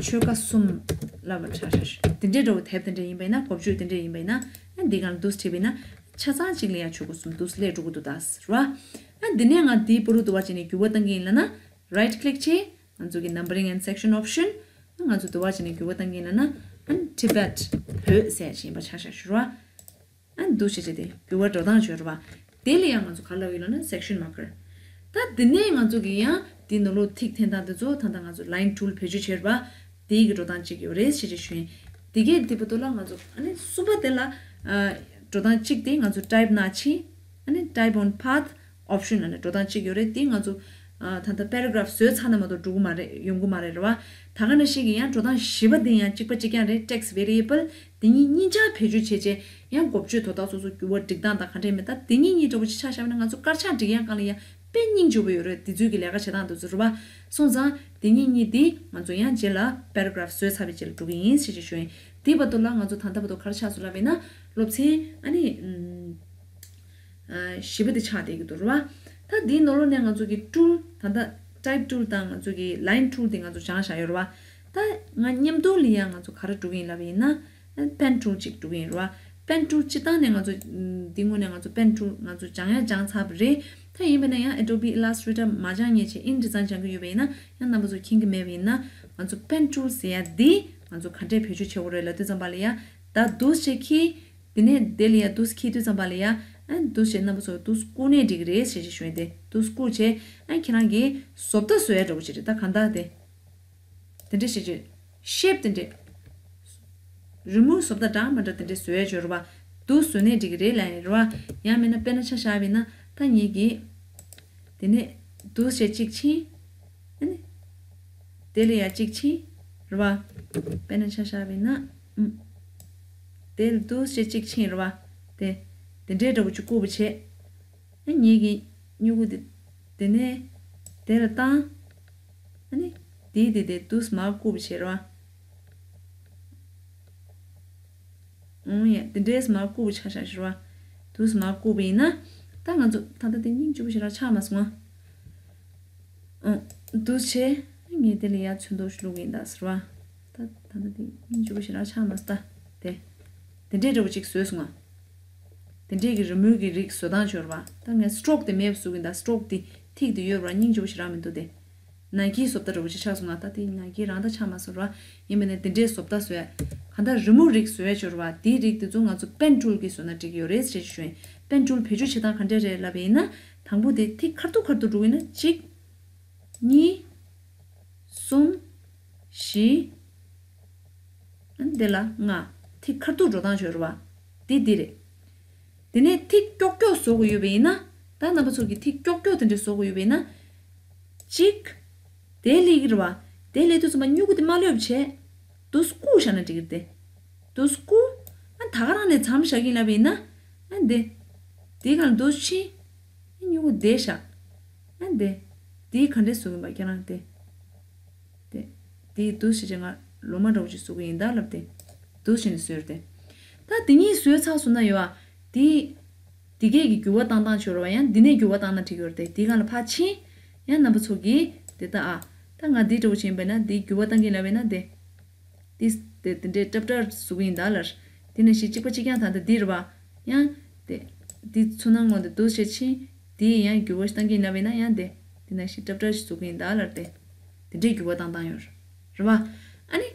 ཆོལ་ཁ་གསུམ་ལབ་པ་ཆ་བཞག་ཞུ། དེ་འདྲའི་འདྲ་བོ་དེབ་དེ་འདྲ་ཡིན་པ་ཡིན་ན། འགོ་བརྗོད་དེ་འདྲ་ཡིན་པ་ཡིན་ན། ཨ་འདི་སྒང་ལ་འདུག་སེ་བྲིས་པ་ཡིན་ན་ཆ་ཚང་གཅིག་ལ་ཡ་ཆོལ་ཁ་གསུམ་འདུག་སེ་སླེབས་འགྲོ་གི་འདུག་ད་ཟེར་བ། ཨ་འདི་ནས་ང་འདིའི་བར་དུ་འདུག་པ་བྱས་ནས་འགྱུར་བ་གཏང་གི་ཡིན་ལབ་ན། right click བྱས། ང་ཚོ་གི་numbering and section option ང་ཚོ་འདུག་པ་བྱས་ནས་འགྱུར་བ་གཏང་གི་ཡིན་ལབ་ན། ཨ་Tibet བོད་ཟེར་ཡ་ཅིག་ཡིན་པ་ཆ་བཞག་ཞུ་ར། ཨ་འདུག་བྱས་བྱས་ཏེ་འགྱུར་བ་འགྲོ་སྟངས་བྱོས་ར་བ། དེ་ལ་ཡང་ང་ཚོ་ག་ལབ་ཡོད་ལབ་ན་section marker། ད་དེ་ནས་ང་ཚོ་གི་ཡང་དེ་ནང་ལོགས་ཐིག་འཐེན་སྟངས་དེ་ཚོ་ད་ལྟ་ང་ཚོ་line tool བེད་སྤྱོད་བྱས་ར་བ། དེའི་གི་འགྲོ་སྟངས་གཅིག་ཡོད་རེད་ཞེས་བྱས་ཞུ་ཡིན། དེ་གས་དེ་བར་དུ་ལ་ང་ཚོ་ཨ་ནི་གསུམ་པ་དེ་ལ་ཨ་འགྲོ་སྟངས་གཅིག་དེ་ང་ཚོ་type ནང་ཕྱིན། ཨ་ནི་type on path option ཨ་ནི་འགྲོ་སྟངས་གཅིག་ཡོད་རེད། དེ་ང་ཚོ་ ཨ། ད་ལྟ་པེ་ར་གྷ་རབ་བཟོས་ཚར་ན་མ་གཏོགས་འགྲོ་གི་མ་རེད། ཡོང་གི་མ་རེད། རེད་བ། ད་ག་ནང་བཞིན་གྱི་ཡང་འགྲོ་སྟངས་བཞི་པ་འདི་ཡང་གཅིག་པ་གཅིག་རྐྱང་རེད། text variable འདི་གཉིས་གཉིས་ཆ་བེད་སྤྱོད་བྱས་བྱས་ཡང་འགོ་བརྗོད་དོ་བདག་སོ་སོ་འགྱུར་བ་སྒྲིག་སྟངས་དང་ག་འདྲས་མེད། ད་འདི་གཉིས་གཉིས་འདྲ་པོ་ཅིག་ཆ་བཞག་པ་ན་ང་ཚོ་དཀར་ཆག་སྒྲིག་ཡག་སྒང་ལ་ཡང་དཔེ་སྙིང་རྗེ་པོ་ཡོད་རེད། འདི་ཚོའི་གི་ལས་ཀ་བྱེད་སྟངས་འདི་ཚོ། རེད་བ། སོང་ཙང་འདི་གཉིས་གཉིས་འདི་ང་ཚོ་ཡང་རྗེས་ལ་པེ་ར་གྷ་རབ་བཟོས་ཚར་བའི་རྗེས་ལ་འགྲོ་གི་ཡིན་ཞེས་ཞུ་ཡིན། དེའི་བར་དུ་ལ་ང་ཚོ་ད་ལྟ་བར་དུ་ག་རེ་ཆགས་སོང་ལབ་པ་ཡིན་ན། སློབ་ཚན་ཨ་ནི་ཨམ། ཨ། བཞི་པ་དེ་ཆགས་བསྡད་ཀྱི་འདུག། རེད་བ། ད་འདིའི་ནང་ལོགས་ནས་ང་ཚོ་གི་tool ད་ལྟ་type tool དང་ང་ཚོ་གི་line tool དེ་ང་ཚོ་སྦྱངས་བཞག་ཡོད། རེད་བ། ད་ང་མཉམ་དུ་ལ་ཡང་ང་ཚོ་ག་རེ་འགྲོ་གི་ཡིན་ལབ་པ་ཡིན་ན། pen tool གཅིག་འགྲོ་གི་ཡིན། རེད་བ། pen tool སྤྱིར་བཏང་ནས་ང་ཚོ་འདི་སྔོན་ནས་ང་ཚོ་pen tool ང་ཚོ་སྦྱང་ཡང་སྦྱངས་ཚར་བ་རེད། ད་ཡིན་པ་ན་ཡང་Adobe Illustrator མ་སྦྱངས་མཁན་བྱས་InDesign སྦྱང་གི་ཡོད་པ་ཡིན་ན་ཡང་རྣམ་པ་ཚོ་མཁྱེན་གྱི་མེད་པ་ཡིན་ན། ང་ཚོ་pen tool ཟེར་ཡ་འདི་ང་ཚོ་ག་འདྲས་བེད་སྤྱོད་བྱེད་དགོས་རེད་ལབ་དུས་ཙམ་པ་ལ་ཡ། ད་འདུག་སེ་ཁྱེར། དེ་ནས་དེ་ལ་ཡ་འདུག་སེ་ཁྱེར་དུས་ཙམ་པ་ལ་ཡ། ཨ། འདུག་སེ་རྣམ་པ་ཚོ་འདུག་སེ་བཀུག་ནའི་འགྲིག་གི་རེད་ཟེར་ཞེས་ཞུ་ཡིན། དེ་འདུག་སེ་བཀུག་བྱས། ཨ། ཁྱེད་རང་གིས་བཟོ་ལྟ་བཟོ་ཡ་འདྲ་པོ་ཅིག་རེད། ད་གང་ལྟར་དེ། དེ་འདྲས་ཞེས་བརྗོད། shape དེ་འདྲས། རི་མོ་བཟོ་ལྟ་འདྲ་མི་འདྲ་དེ་འདྲས་བཟོ་ཡ་འབྱོར་བ། འདུག་བཟོས་ནའི་འགྲིག་གི་རེད་ལབ་ཡིན། རེད་བ། ཡང་མིན་ན་དཔེར་ན་ཆ་བཞག་པ་ཡིན་ན་ད་ངེད་ཀྱིས། དེ་ནས་འདུག་སེ་གཅིག་ཕྱིན། ཨ་ནི། དེ་ལ་ཡ་གཅིག་ཕྱིན། རེད་བ། དཔེར་ན་ཆ་བཞག་པ་ཡིན་ན། ཨུམ། དེ་ལ་འདུག་སེ་གཅིག་ཕྱིན། རེད་བ། དེ། དེ་འདྲས་འདྲ་པོ་ཅིག་བཀུག་པ་བྱས། ཨ། ངེད་ཀྱི་སྨྱུ་གུ་དེ། དེ་ནས་དེ་ལ་བཏང་། ཨ་ནི། དེའི་དེ་དེ་འདུག་སེ་མར་བཀུག་པ་བྱས། རེད་བ། ཨང་། ཡ། དེ་འདྲས་མར་བཀུག་པ་ཆ་བཞག་ཞེས་པ། འདུག་སེ་མར་བཀུག་པ་ཡིན་ན། ད་ང་ཚོ་ད་ལྟ་དེ་སྙིང་རྗེ་པོ་ཞེ་དྲག་ཆགས་མ་སོང་ང་། ཨང་། འདུག་སེ་བྱས། ངས་དེ་ལ་ཡ་ཚོན་མདོག་ཞིག་བླུག་གི་ཡིན་ད་ཟེར་བ། ད་ད་ལྟ་དེ་སྙིང་རྗེ་པོ་ཞེ་དྲག་ཆགས་མ་སོང་ད། དེ། དེ་འདྲས་འདྲ་པོ་ཅིག་བཟོས་སོང་ང་། དེ་འདྲས་ཀྱི་རི་མོའི་གི་རིགས་བཟོ་སྟངས་འབྱོར་བ། ད་ངས་stroke དེ་མེད་པ་བཟོ་གི་ཡིན་ད། stroke དེ་ཐིག་དེ་ཡོད་པ་སྙིང་རྗེ་པོ་ཞེ་དྲག་མི་འདུག་སྟེ། ནང་གི་བཟོ་ལྟ་འདྲ་པོ་ཅིག་ཆགས་སོང་ང་། ད་དེ་ནང་གི་རང་ད་ཆགས་མ་སོང་ར། ཡིན་པ་ནས་དེ་འདྲའི་བཟོ་ལྟ་བཟོ་ཡ། གང་ལྟར་རི་མོ་རིགས་བཟོ་ཡ་འབྱོར་བ། དེའི་རིགས་དེ་ཚོ་ང་ཚོ་pen tool གིས་བཟོས་ན་འགྲིག་གི་ཡོད་རེད་ཅེས་ཞུ་ཡིན། pen tool བེད་སྤྱོད་བྱེད་སྟངས་ག་འདྲས་རེད་ལབ་པ་ཡིན་ན། དང་པོ་དེ་ཐིག་ཁ་ཐུག་ཁ་ཐུག་འགྲོ་གི་ཡིན་ན་གཅིག་གཉིས། གསུམ། བཞི། ཨ། འདི་ལ་ལྔ། ཐིག་ཁ་ཐུག་འགྲོ་སྟངས་འབྱོར་བ། འདི་འདི་རེད། དེ་ནས་ཐིག་ཀྱོག་ཀྱོག་བཟོ་དགོས་ཡོད་པ་ཡིན་ན། ད་རྣམ་པ་ཚོ་གིས་ཐིག་ཀྱོག་ཀྱོག་དེ་འདྲ་བཟོ་དགོས་ཡོད་པ་ཡིན་ན། གཅིག་དེ་སླེབས་ཀྱི་རེད་བ། དེ་སླེབས་དུས་ཙམ་པ་སྨྱུ་གུ་དེ་མ་ལྷོད་པ་བྱས། འདུག་སེ་བཀུག་བཞག་ན་འགྲིག་གི་རེད་དེ། འདུག་སེ་བཀུག་ཨ། ད་ག་རང་ནས་མཚམས་བཞག་གི་ཡིན་ལབ་པ་ཡིན་ན། ཨ། འདི། འདིའི་སྒང་ལ་འདུག་སེ་ཕྱིན། ཨ། སྨྱུ་གུ་འདི་བཞག་ཨ། འདི། འདི་ག་འདྲས་བཟོ་གི་ཡིན་པ་ཁྱེད་རང་དེ། དེ། དེའི་འདུག་སེ་བྱས་ང་ལོ་མ་འདྲ་པོ་ཅིག་བཟོ་གི་ཡིན་ད་ལབ་སྟེ། འདུག་སེ་བྱས་ནས་བཟོས་རེད་དེ། ད་དེ་གཉིས་བཟོས་ཚར་སོང་ན་ཡོད་ཨ། དེ། དེ་གས་ཀྱི་འགྱུར་བ་བཏང་སྟངས་འབྱོར་བ་ཡང་འདི་ནས་འགྱུར་བ་བཏང་ན་འགྲིག་ཡོད་རེད་དེ། དེའི་སྒང་ལ་ཕར་ཕྱིན། ཡང་རྣམ་པ་ཚོ་གིས་དེ་ལྟ་ཨ། ད་ང་འདི་འདྲ་པོ་བྱས་ཡིན་པས་ན་འདི་འགྱུར་བ་བཏང་གི་ཡིན་ལབ་པས་ན་དེ། དེ་དེ་དེ་འདྲའི་ཏྲབ་ཏྲབ་བཟོ་གི་ཡིན་ད་ལར། དེ་ནས་ཞིག་གཅིག་པ་གཅིག་རྐྱང་ད་ལྟ་འདི་རེད་བ། ཡང་། དེ། འདི་ཚོ་ནང་ངོ་འདི་འདུག་སེ་ཕྱིན། དེ་ཡང་འགྱུར་བ་ཞིག་བཏང་གི་ཡིན་ལབ་པས་ན་ཡང་དེ། དེ་ནས་ཞིག་ཏྲབ་ཏྲབ་ཞིག་བཟོ་གི་ཡིན་ད་ལར་དེ། དེ་འདྲའི་འགྱུར་བ་བཏང་སྟངས་ཡོད་རེད་བ། ཨ་ནི།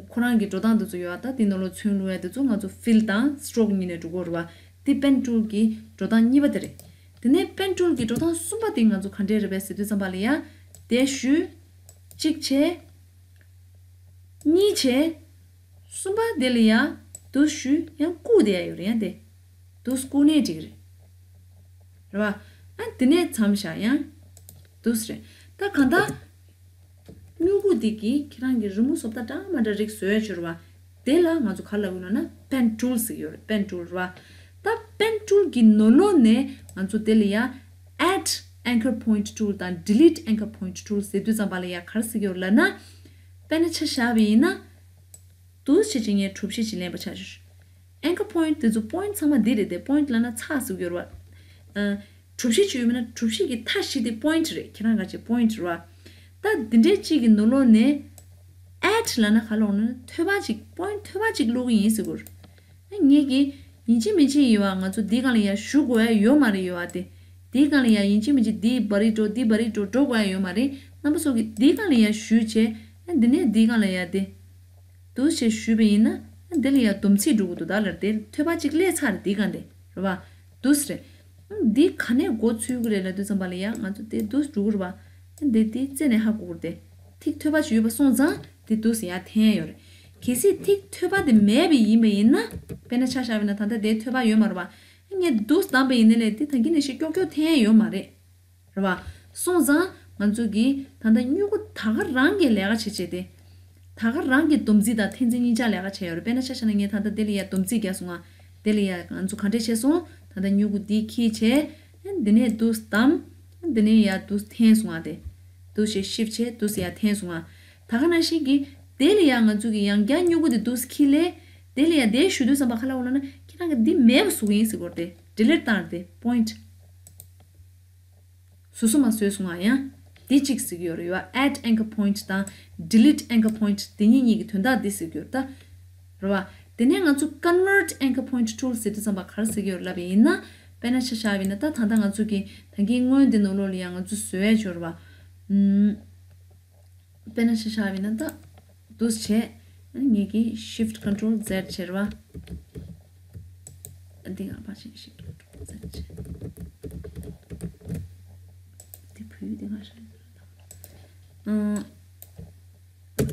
ཁོ་རང་གི་འགྲོ་སྟངས་དེ་ཚོ་ཡོད་ཨ། ད་དེ་ནང་ལོགས་ཚོན་བླུག་ཡ་དེ་ཚོ་ང་ཚོ་fill དང་stroke གཉིས་ནས་འགྲོ་གི་ཡོད་རེད་བ། དེ་pen tool གི་འགྲོ་སྟངས་གཉིས་པ་དེ་རེད། དེ་ནས་pen tool གི་འགྲོ་སྟངས་གསུམ་པ་དེ་ང་ཚོ་ག་འདྲས་རེད་པས་ཟེར་དུས་ཙམ་པ་ལ་ཡ། དེ་ཞུ། གཅིག་བྱས། གཉིས་བྱས། གསུམ་པ་དེ་ལ་ཡ། འདུག་སེ་ཞུ་ཡང་བཀུག་བསྡད་ཡ་ཡོད་རེད་ཡང་དེ། འདུག་སེ་བཀུག་ནའི་འགྲིག་རེད། རེད་བ། ཨ། དེ་ནས་མཚམས་བཞག་ཡང་། འདུག་སེ་རེད། ད་གང་ལྟར། སྨྱུ་གུ་འདི་གིས་ཁྱེད་རང་གི་རི་མོ་བཟོ་ལྟ་འདྲ་མ་འདྲ་རིགས་བཟོས་ཡ་ཡོད་རེད་བ། དེ་ལ་ང་ཚོ་ག་ལབ་ཀྱི་ཡོད་ལབ་ན་pen tool ཟེར་གྱི་ཡོད་རེད། pen tool རེད་བ། ད་pen tool གི་ནང་ལོགས་ནས་ང་ཚོ་དེ་ལ་ཡ་add anchor point tool དང་delete anchor point tool ཟེར་དུས་ཙམ་པ་ལ་ཡ་ག་རེ་ཟེར་གྱི་ཡོད་རེད་ལབ་ན། དཔེར་ན་ཆ་བཞག་པ་ཡིན་ན། འདུག་སེ་བྱས་ངས་གྲུ་བཞི་ཅིག་ལེན་པ་ཆ་བཞག anchor point དེ་ཚོ་point ཚང་མ་འདི་རེད་དེ། point ལབ་ན་ཚེག་ཟེར་གྱི་ཡོད་རེད་བ། ཨ། གྲུ་བཞི་ཅིག་ཡོད་མིན་ན་གྲུ་བཞི་གི་མཐའ་བཞི་དེ་point རེད། ཁྱེད་རང་ག་ཅིག་point རེད་བ། ད་འདི་འདྲའི་གཅིག་གི་ནང་ལོགས་ནས་add ལབ་ན་ག་ལབ་ན་ཐོལ་པ་ཅིག point ཐོལ་པ་ཅིག་བླུག་གི་ཡིན་ཟེར་གྱི་ཡོད་རེད། ཨ། ངེད་ཀྱིས་ཡིན་གཅིག་མིན་གཅིག་ཡོད་བ། ང་ཚོ་འདིའི་སྒང་ལ་ཡ་ཞུ་དགོས་ཡ་ཡོད་མ་རེད་ཡོད་བ་དེ། འདིའི་སྒང་ལ་ཡ་ཡིན་གཅིག་མིན་གཅིག་འདི་བར་རི་འགྲོ་འདི་བར་རི་འགྲོ་འགྲོ་དགོས་ཡ་ཡོད་མ་རེད། རྣམ་པ་ཚོ་གིས་འདིའི་སྒང་ལ་ཡ་ཞུས་བྱས། ཨ། འདི་ནས་འདིའི་སྒང་ལ་ཡ་དེ། འདུག་སེ་ཞུས་པ་ཡིན་ན། ཨ། འདི་ལ་ཡ་སྡོམ་ཚིག་འགྲོ་གི་འདུག་ད་ལར་དེ་ཐོལ་པ་གཅིག་སླེབས་ཚར་རེད། འདིའི་སྒང་དེ་རེད་བ། འདུག་སེ་རེད། ཨ། འདི་ག་ནས་འགོ་ཚུགས་ཀྱི་རེད་ལབ་དུས་ཙམ་པ་ལ་ཡ་ང་ཚོ་དེ་འདུག་སེ་འགྲོ་གི་རེད་བ། ཨ། འདི་དེ་རྩེ་ནས་ཧ་གོ་གི་རེད་དེ། ཐིག་ཐོལ་པ་ཅིག་ཡོད་པ་སོང་ཙང་དེ་འདུག་སེ་ཡར་འཐེན་ཡ་ཡོད་རེད། གལ་སྲིད་ཐིག་ཐོལ་པ་དེ་མེད་པ་ཡིན་པ་ཡིན་ན། དཔེར་ན་ཆ་བཞག་པ་ཡིན་ན་ད་ལྟ་དེ་ཐོལ་པ་ཡོད་མ་རེད་བ། ཨ། ངས་འདུག་སེ་བསྡམས་པ་ཡིན་ནའི་ལས་དེ་ད་གིན་ནས་ཞིག་ཀྱོག་ཀྱོག་འཐེན་ཡ་ཡོད་མ་རེད། རེད་བ། སོང་ཙང་ ང་ཚོ་གིས་ད་ལྟ་སྨྱུ་གུ་ད་ག་རང་གིས་ལས་ཀ་བྱེད་བྱེད་དེ། ད་ག་རང་གི་སྡོམ་རྩིས་དང་འཐེན་རྩིས་གཉིས་ཆ་ལས་ཀ་བྱས་ཡོད་རེད། དཔེར་ན་ཆ་བཞག་ན་ངས་ད་ལྟ་དེ་ལ་ཡ་སྡོམ་རྩིས་བརྒྱབ་སོང་ང་། དེ་ལ་ཡ་ང་ཚོ་ག་འདྲས་བྱས་སོང་། ད་ལྟ་སྨྱུ་གུ་འདི་འཁྱེར་བྱས། འདི་ནས་འདུག་བསྡམས། འདི་ནས་ཡ་འདུག་འཐེན་སོང་ང་དེ། འདུག་བྱས་shift བྱས་འདུག་ཡ་འཐེན་སོང་ང་། ད་ག་ནང་བཞིན་གྱི་དེ་ལ་ཡ་ང་ཚོ་གི་ཡང་བསྐྱར་སྨྱུ་གུ་དེ་འདུག་འཁྱེར་ལས། དེ་ལ་ཡ་དེ་ཞུ་དུས་ཙམ་པ་ག་ལ་འོ་ལ་ན་ཁྱེད་རང་གི་འདི་མེད་པ་བཟོ་གི་ཡིན་ཟེར་གོ་རེད་དེ། delete བཏང་རེད་དེ། point བཟོ་སོ་མ་བཟོས་སོང་ང་ཡང་། འདི་གཅིག་ཟེར་གྱི་ཡོད་རེད་ཡ། add anchor point དང་delete anchor point དེ་གཉིས་གཉིས་ཀྱི་དོན་དག་འདི་ཟེར་གྱི་ཡོད་རེད་ད། རེད་བ། དེ་ནས་ང་ཚོ་convert anchor point tool ཟེར་དུས་ཙམ་པ་ག་རེ་ཟེར་གྱི་ཡོད་རེད་ལབ་པ་ཡིན་ན། དཔེར་ན་ཆ་བཞག་པ་ཡིན་ན་ད་ད་ལྟ་ང་ཚོ་གི་ད་གིན་སྔོན་འདི་ནང་ལོགས་ལ་ཡང་ང་ཚོ་བཟོ་ཡ་ཡོད་རེད་བ། ཨུམ། དཔེར་ན་ཆ་བཞག་པ་ཡིན་ན་ད། འདུག་བྱས། ངེད་ཀྱིས་shift control Z བྱས་རེད་བ། འདི་ང་ཕར་ཕྱིན་shift control Z བྱས། འདི་བུ་འདི་ང་ཧྲ་ཡོད་རེད་ད། ཨང་།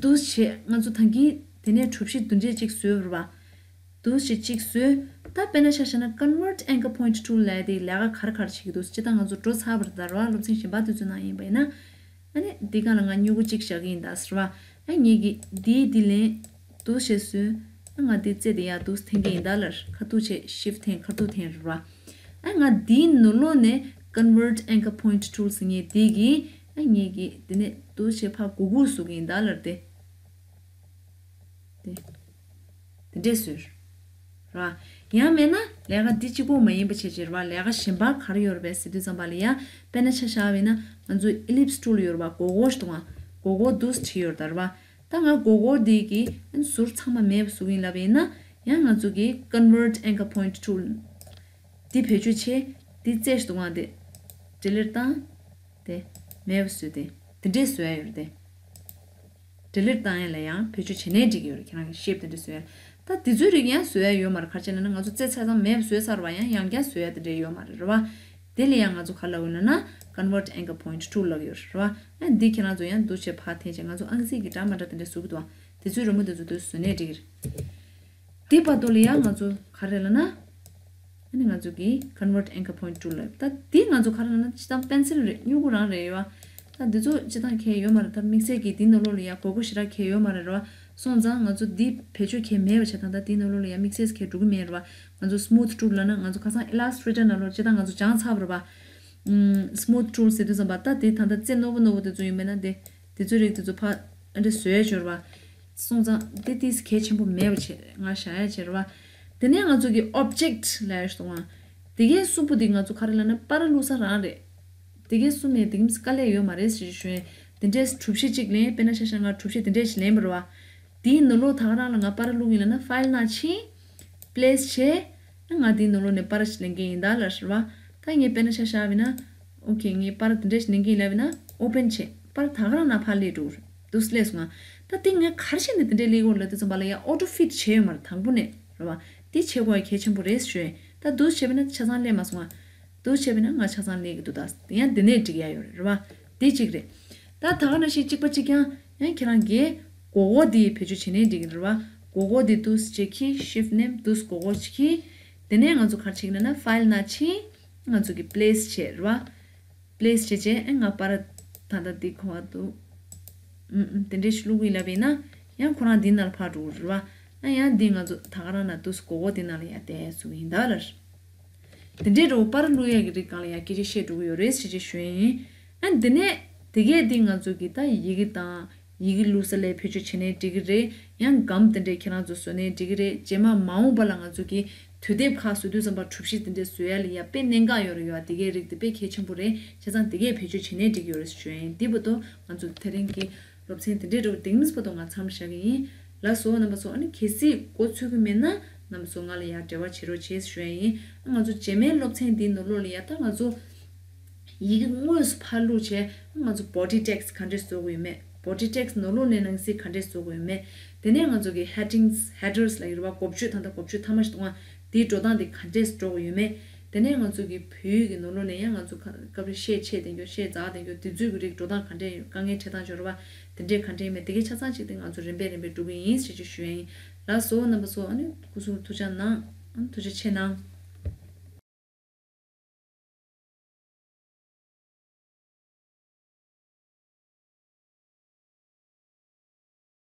འདུག་བྱས་ང་ཚོ་ད་གིན་དེ་ནས་གྲུ་བཞི་འདི་འདྲས་ཅིག་བཟོས་རེད་བ། འདུག་བྱས་ཅིག་བཟོས། ད་དཔེར་ན་ཆ་བཞག་ན་convert anchor point tool ལབ་ཡ་དེ་ལས་ཀ་ག་རེ་ག་རེ་བྱེད་ཀྱི་འདུག་སྤྱིར་བཏང་ང་ཚོ་འགྲོ་ཚར་བ་རེད་ད་རེད་བ། སློབ་ཚན་གཞན་པ་དེ་ཚོའི་ནང་ཡིན་པ་ཡིན་ན། ཨ་ནི་འདི་སྒང་ལ་ང་སྨྱུ་གུ་གཅིག་བཞག་གི་ཡིན་ད་ཟེར་བ། ཨ་ངེད་ཀྱིས་འདིའི་འདི་ལན་འདུག་བྱས་བཟོས། ཨ་ང་འདི་རྩེ་འདི་ཡར་འདུག་འཐེན་གི་ཡིན་ད་ལར་ཁ་ཐུག་བྱས་shift འཐེན་ཁ་ཐུག་འཐེན་རེད་བ། ཨ་ང་འདིའི་ནང་ལོགས་ནས་convert anchor point tool ཟེར་མཁན་འདི་གིས་ཨ་ངེད་ཀྱིས་འདི་ནས་འདུག་བྱས་ཕར་སྒུར་སྒུར་བཟོ་གི་ཡིན་ད་ལར་དེ། དེ། དེ་འདྲས་བཟོས། ར། ཡང་མེད་ན་ལས་ཀ་འདི་གཅིག་པོ་མ་ཡིན་པ་བྱས་བྱས་ར་བ། ལས་ཀ་གཞན་པ་ག་རེ་ཡོད་རེད་པས་ཟེར་དུས་ཙམ་པ་ལ་ཡ། དཔེར་ན་ཆ་བཞག་པ་ཡིན་ན་ང་ཚོ་ellipse tool ཡོད་རེད་བ། སྒོར་སྒོར་ཞིག་འདུག་ང་། སྒོར་སྒོར་འདུག་བྲིས་ཡོད་རེད་ད་ར་བ། ད་ང་སྒོར་སྒོར་འདི་གི་ཟུར་ཚང་མ་མེད་པ་བཟོ་གི་ཡིན་ལབ་པ་ཡིན་ན། ཡང་ང་ཚོ་གི་convert anchor point tool འདི་བེད་སྤྱོད་བྱས། འདི་རྩེ་ཞིག་འདུག་ང་འདི་delete བཏང་། དེ་མེད་པ་བཟོས་ཏེ། དེ་འདྲས་བཟོ་ཡ་ཡོད་རེད་དེ། delete བཏང་ཡ་ལ་ཡང་བེད་སྤྱོད་བྱེད་ནའི་འགྲིག་གི་ཡོད་རེད། ཁྱེད་རང་གི་shape དེ་འདྲས་བཟོ་ཡ། ད་དེ་ཚོའི་རིགས་ཡང་བཟོ་ཡ་ཡོད་མ་རེད། ག་རེ་བྱས་ན་ང་ཚོ་རྩེ་ཆ་ཚང་མེད་པ་བཟོས་ཚར་བ། ཡང་ཡང་བསྐྱར་བཟོ་ཡ་དེ་འདྲས་ཡོད་མ་རེད་རེད་བ། དེ་ལ་ཡང་ང་ཚོ་ག་ལབ་ཡོད་ལབ་ན་convert anchor point tool ལབ་ཡོད་རེད་བ། ཨ་འདི་ཁྱེད་རང་ཚོ་ཡང་འདུག་བྱས་ཕར་འཐེན་བྱས་ང་ཚོ་ཨང་རྩིས་ཀྱི་འདྲ་མ་འདྲ་དེ་འདྲས་བཟོ་གི་འདུག་བ། དེ་ཚོའི་རི་མོ་དེ་ཚོ་དེ་བཟོ་ནའི་འགྲིག་གི་རེད། དེ་བར་དུ་ལ་ཡང་ང་ཚོ་ག་རེ་ལབ་ན། ཨ་ནི་ང་ཚོ་གིས་convert anchor point tool ལབ། ད་དེ་ང་ཚོ་ག་རེ་ལབ་ན་སྤྱིར་བཏང་pencil རེད། སྨྱུ་གུ་རང་རེད་ཡོད། ད་འདི་ཚོ་སྤྱིར་བཏང་གལ་ཡོད་མ་རེད། ད་དམིགས་བསལ་གྱིས་དེའི་ནང་ལོགས་ལ་ཡང་དགོས་མཁོ་ཞེ་དྲག་གལ་ཡོད་མ་རེད་རེད་བ། སོང་ཙང་ང་ཚོ་འདི་བེད་སྤྱོད་གལ་མེད་པ་བྱས། ད་ལྟ་དེའི་ནང་ལོགས་ལ་ཡང་དམིགས་བསལ་གལ་འགྲོ་གི་མེད་རེད་བ། ང་ཚོ་smooth tool ལབ་ན་ང་ཚོ་ཁ་སང་Illustrator ནང་ལོགས་སྤྱིར་བཏང་ང་ཚོ་སྦྱངས་ཚར་བ་རེད་བ། ཨུམ། smooth tool ཟེར་དུས་ཙམ་པ་ད་དེ་ད་ལྟ་རྩེ་རྣོ་པོ་རྣོ་པོ་དེ་ཚོ་ཡོད་མེད་ན་དེ། དེ་ཚོའི་རིགས་དེ་ཚོ་ཕར་ཨ་འདྲ་བཟོས་ཡ་འབྱོར་བ། སོང་ཙང་དེ་ཏིས་གལ་ཆེན་པོ་མེད་པ་བྱས་ང་བཞག་ཡ་བྱས་རེད་བ། དེ་ནས་ང་ཚོ་གི་object ལབ་ཡ་ཞིག་འདུག་ཨང་། དེ་གའི་གསུམ་པོ་དེ་ང་ཚོ་ག་རེ་ལབ་ན་པར་བླུགས་ས་རང་རེད། དེ་གའི་གསུམ་ནས་དེ་གིམ་དཀའ་ལས་ཡོད་མ་རེད་ཟེར་ཞུ་ཡིན། དེ་འདྲས་གྲུ་བཞི་གཅིག་ལེན། དཔེར་ན་ཆ་བཞག་ང་གྲུ་བཞི་དེ་འདྲས་ཞིག་ལེན་པ་རེད་བ། དེའི་ནང་ལོགས་ད་ག་རང་ལ་ང་པར་བླུགས་ཡིན་ལབ་ན་file ནང་ཕྱིན། place བྱས། ང་དེའི་ནང་ལོགས་ནས་པར་ཞིག་ལེན་གྱི་ཡིན་ད་ལབ་རེད་བ། ད་ངས་དཔེར་ན་ཆ་བཞག་པ་ཡིན་ན། okay ངས་པར་དེ་འདྲ་ཞིག་ལེན་གྱི་ཡིན་ལབ་ཡིན་ན་open བྱས། པར་ད་ག་རང་ནང་ཕར་སླེབས་འགྲོ་གི་རེད། འདུག་སླེབས་སོང་ང་། ད་དེ་ངས་ག་རེ་བྱས་ནས་དེ་འདྲ་སླེབས་ཡོད་ལབ་དུས་ཙམ་པ་ལ་ཡ་auto fit བྱས་ཡོད་མ་རེད་དང་པོ་ནས་རེད་བ། དེ་བྱེད་དགོས་ཡ་གལ་ཆེན་པོ་རེད་ཞུ་ཡིན། ད་འདུག་བྱས་པ་ཡིན་ན་ཆ་ཚང་སླེབས་མ་སོང་ང་། འདུག་བྱས་པ་ཡིན་ན་ང་ཆ་ཚང་སླེབས་ཀྱི་འདུག་ད་དེ་ཡང་དེ་ནས་འགྲིག་ཡ་ཡོད་རེད་རེད་བ། དེ་གཅིག་རེད། ད་ད་ག་ནང་བཞིན་གཅིག་པ་གཅིག་རྐྱང་། ཡང་ཁྱེད་རང་གིས་སྒོར་སྒོར་འདི་བེད་སྤྱོད་བྱེད་ནའི་འགྲིག་གི་རེད་བ། སྒོར་སྒོར་འདི་འདུག་སེ་བྱས་ཁྱེར་shift མནན། འདུག་སེ་སྒོར་སྒོར་ཅིག་ཁྱེར། དེ་ནས་ང་ཚོ་ག་རེ་བྱེད་ཀྱི་ན་ན་file ནང་ཕྱིན། ང་ཚོ་གི་place བྱས་རེད་བ། place བྱས་བྱས་ཨེ་ང་པར་ད་ལྟ་འདི་གོ་བ་འདུག་ཨུམ་ཨུམ་དེ་འདྲས་ཞིག་བླུག་གི་ཡིན་ལབ་ཡིན་ན། ཡང་ཁོ་རང་འདི་ནང་ལ་ཕར་འགྲོ་གི་རེད་བ། ཨ་ཡང་འདི་ང་ཚོ་ད་ག་རང་ན་འདུག་སེ་སྒོར་སྒོར་འདི་ནང་ལ་ཡར་བསྡད་བཟོ་གི་ཡིན་ད་ལར། དེ་འདྲའི་འགྲོ་པར་བླུག་ཡག་གི་རིགས་སྒང་ལ་ཡང་སྐད་ཆ་བཤད་འགྲོ་གི་ཡོད་རེད་ཟེར་ཅིག་ཞུ་ཡ་ཡིན། ཨ་འདི་ནས་དེ་གས་འདི་ང་ཚོ་གི་ད་ཡི་གེ་དང་ཡི་གེ་བླུག་ས་ལ་བེད་སྤྱོད་བྱེད་ནའི་འགྲིག་གི་རེད། ཡང་སྒམ་དེ་འདྲས་ཁྱེད་རང་ཚོ་བཟོ་ནའི་འགྲིག་གི་རེད། རྗེས་མ་མ་འོངས་པ་ལ་ང་ཚོ་གི་དུས་དེབ་ཁག་བཟོ་དུས་ཙམ་པ་གྲུ་བཞི་དེ་འདྲས་བཟོ་ཡ་ལ་ཡ་དཔེ་གནད་འགག་ཡོད་རེད་ཡ། དེ་གས་རིགས་དེ་དཔེ་གལ་ཆེན་པོ་རེད། བྱས་ཙང་དེ་གས་བེད་སྤྱོད་བྱེད་ནའི་འགྲིག་གི་ཡོད་རེད་ཟེར་ཞུ་ཡ་ཡིན། འདི་བར་དུ་ང་ཚོ་དེ་རིང་གི་སློབ་ཚན་དེ་འདྲས་འགྲོ་བ་འདི་མིན་པ་དང་ང་མཚམས་བཞག་གི་ཡིན། ལགས་སོ་རྣམ་པ་ཚོ། ཨ་ནི་གལ་སྲིད་མགོ་ཚོད་ཀྱི་མེད་ན་རྣམ་པ་ཚོ་ང་ལ་ཡང་འབྲེལ་བ་བྱེད་རོགས་བྱེད་ཞུ་ཡ་ཡིན། ང་ཚོ་རྗེས་མའི་སློབ་ཚན་འདིའི་ནང་ལོགས་ལ་ཡ་ད་ང་ཚོ་ཡི་གེ་དངོས་སུ་ཕར་བླུགས་བྱས་ང་ཚོ་body text ག་འདྲས་བཟོ་དགོས་ཡོད་མེད། body text ནང་ལོགས་ནས་ནང་གསེས་ག་འདྲས་བཟོ་དགོས་ཡོད་མེད། དེ་ནས་ང་ཚོ་གི་headings headers ལབ་ཀྱི་རེད་བ། འགོ་བརྗོད་ད་ལྟ་འགོ་བརྗོད་ཐ་མ་ཞིག་འདུག་ཨ། དེའི་འགྲོ་སྟངས་དེ་ག་འདྲས་འགྲོ་དགོས་ཡོད་མེད། དེ་ནས་ང་ཚོ་གི་བོད་ཡིག་གི་ནང་ལོགས་ནས་ཡང་ང་ཚོ་སྐབས་རེ་ཤད་ཆད་བསྡད་རྒྱུ་ཤད་འཛེགས་བསྡད་རྒྱུ་དེ་ཚོའི་གི་རིགས་འགྲོ་སྟངས་ག་འདྲས་ཡོད། དཀའ་ངལ་འཕྲད་སྟངས་ཡོད་རེད་བ། དེ་འདྲས་ག་འདྲས་མེད། དེ་གའི་ཆ་ཚང་གཅིག་དེ་ང་ཚོ་རིམ་པས་རིམ་པས་འགྲོ་གི་ཡིན་ཞེས་ཅིག་ཞུ་ཡ་ཡིན། ལགས་སོ་རྣམ་པ་ཚོ། ཨ་ནི་སྐུ་གཟུགས་ཐུགས་ཅག་གནང་། ཨ་ནི་ཐུགས་རྗེ་ཆེ་གནང་།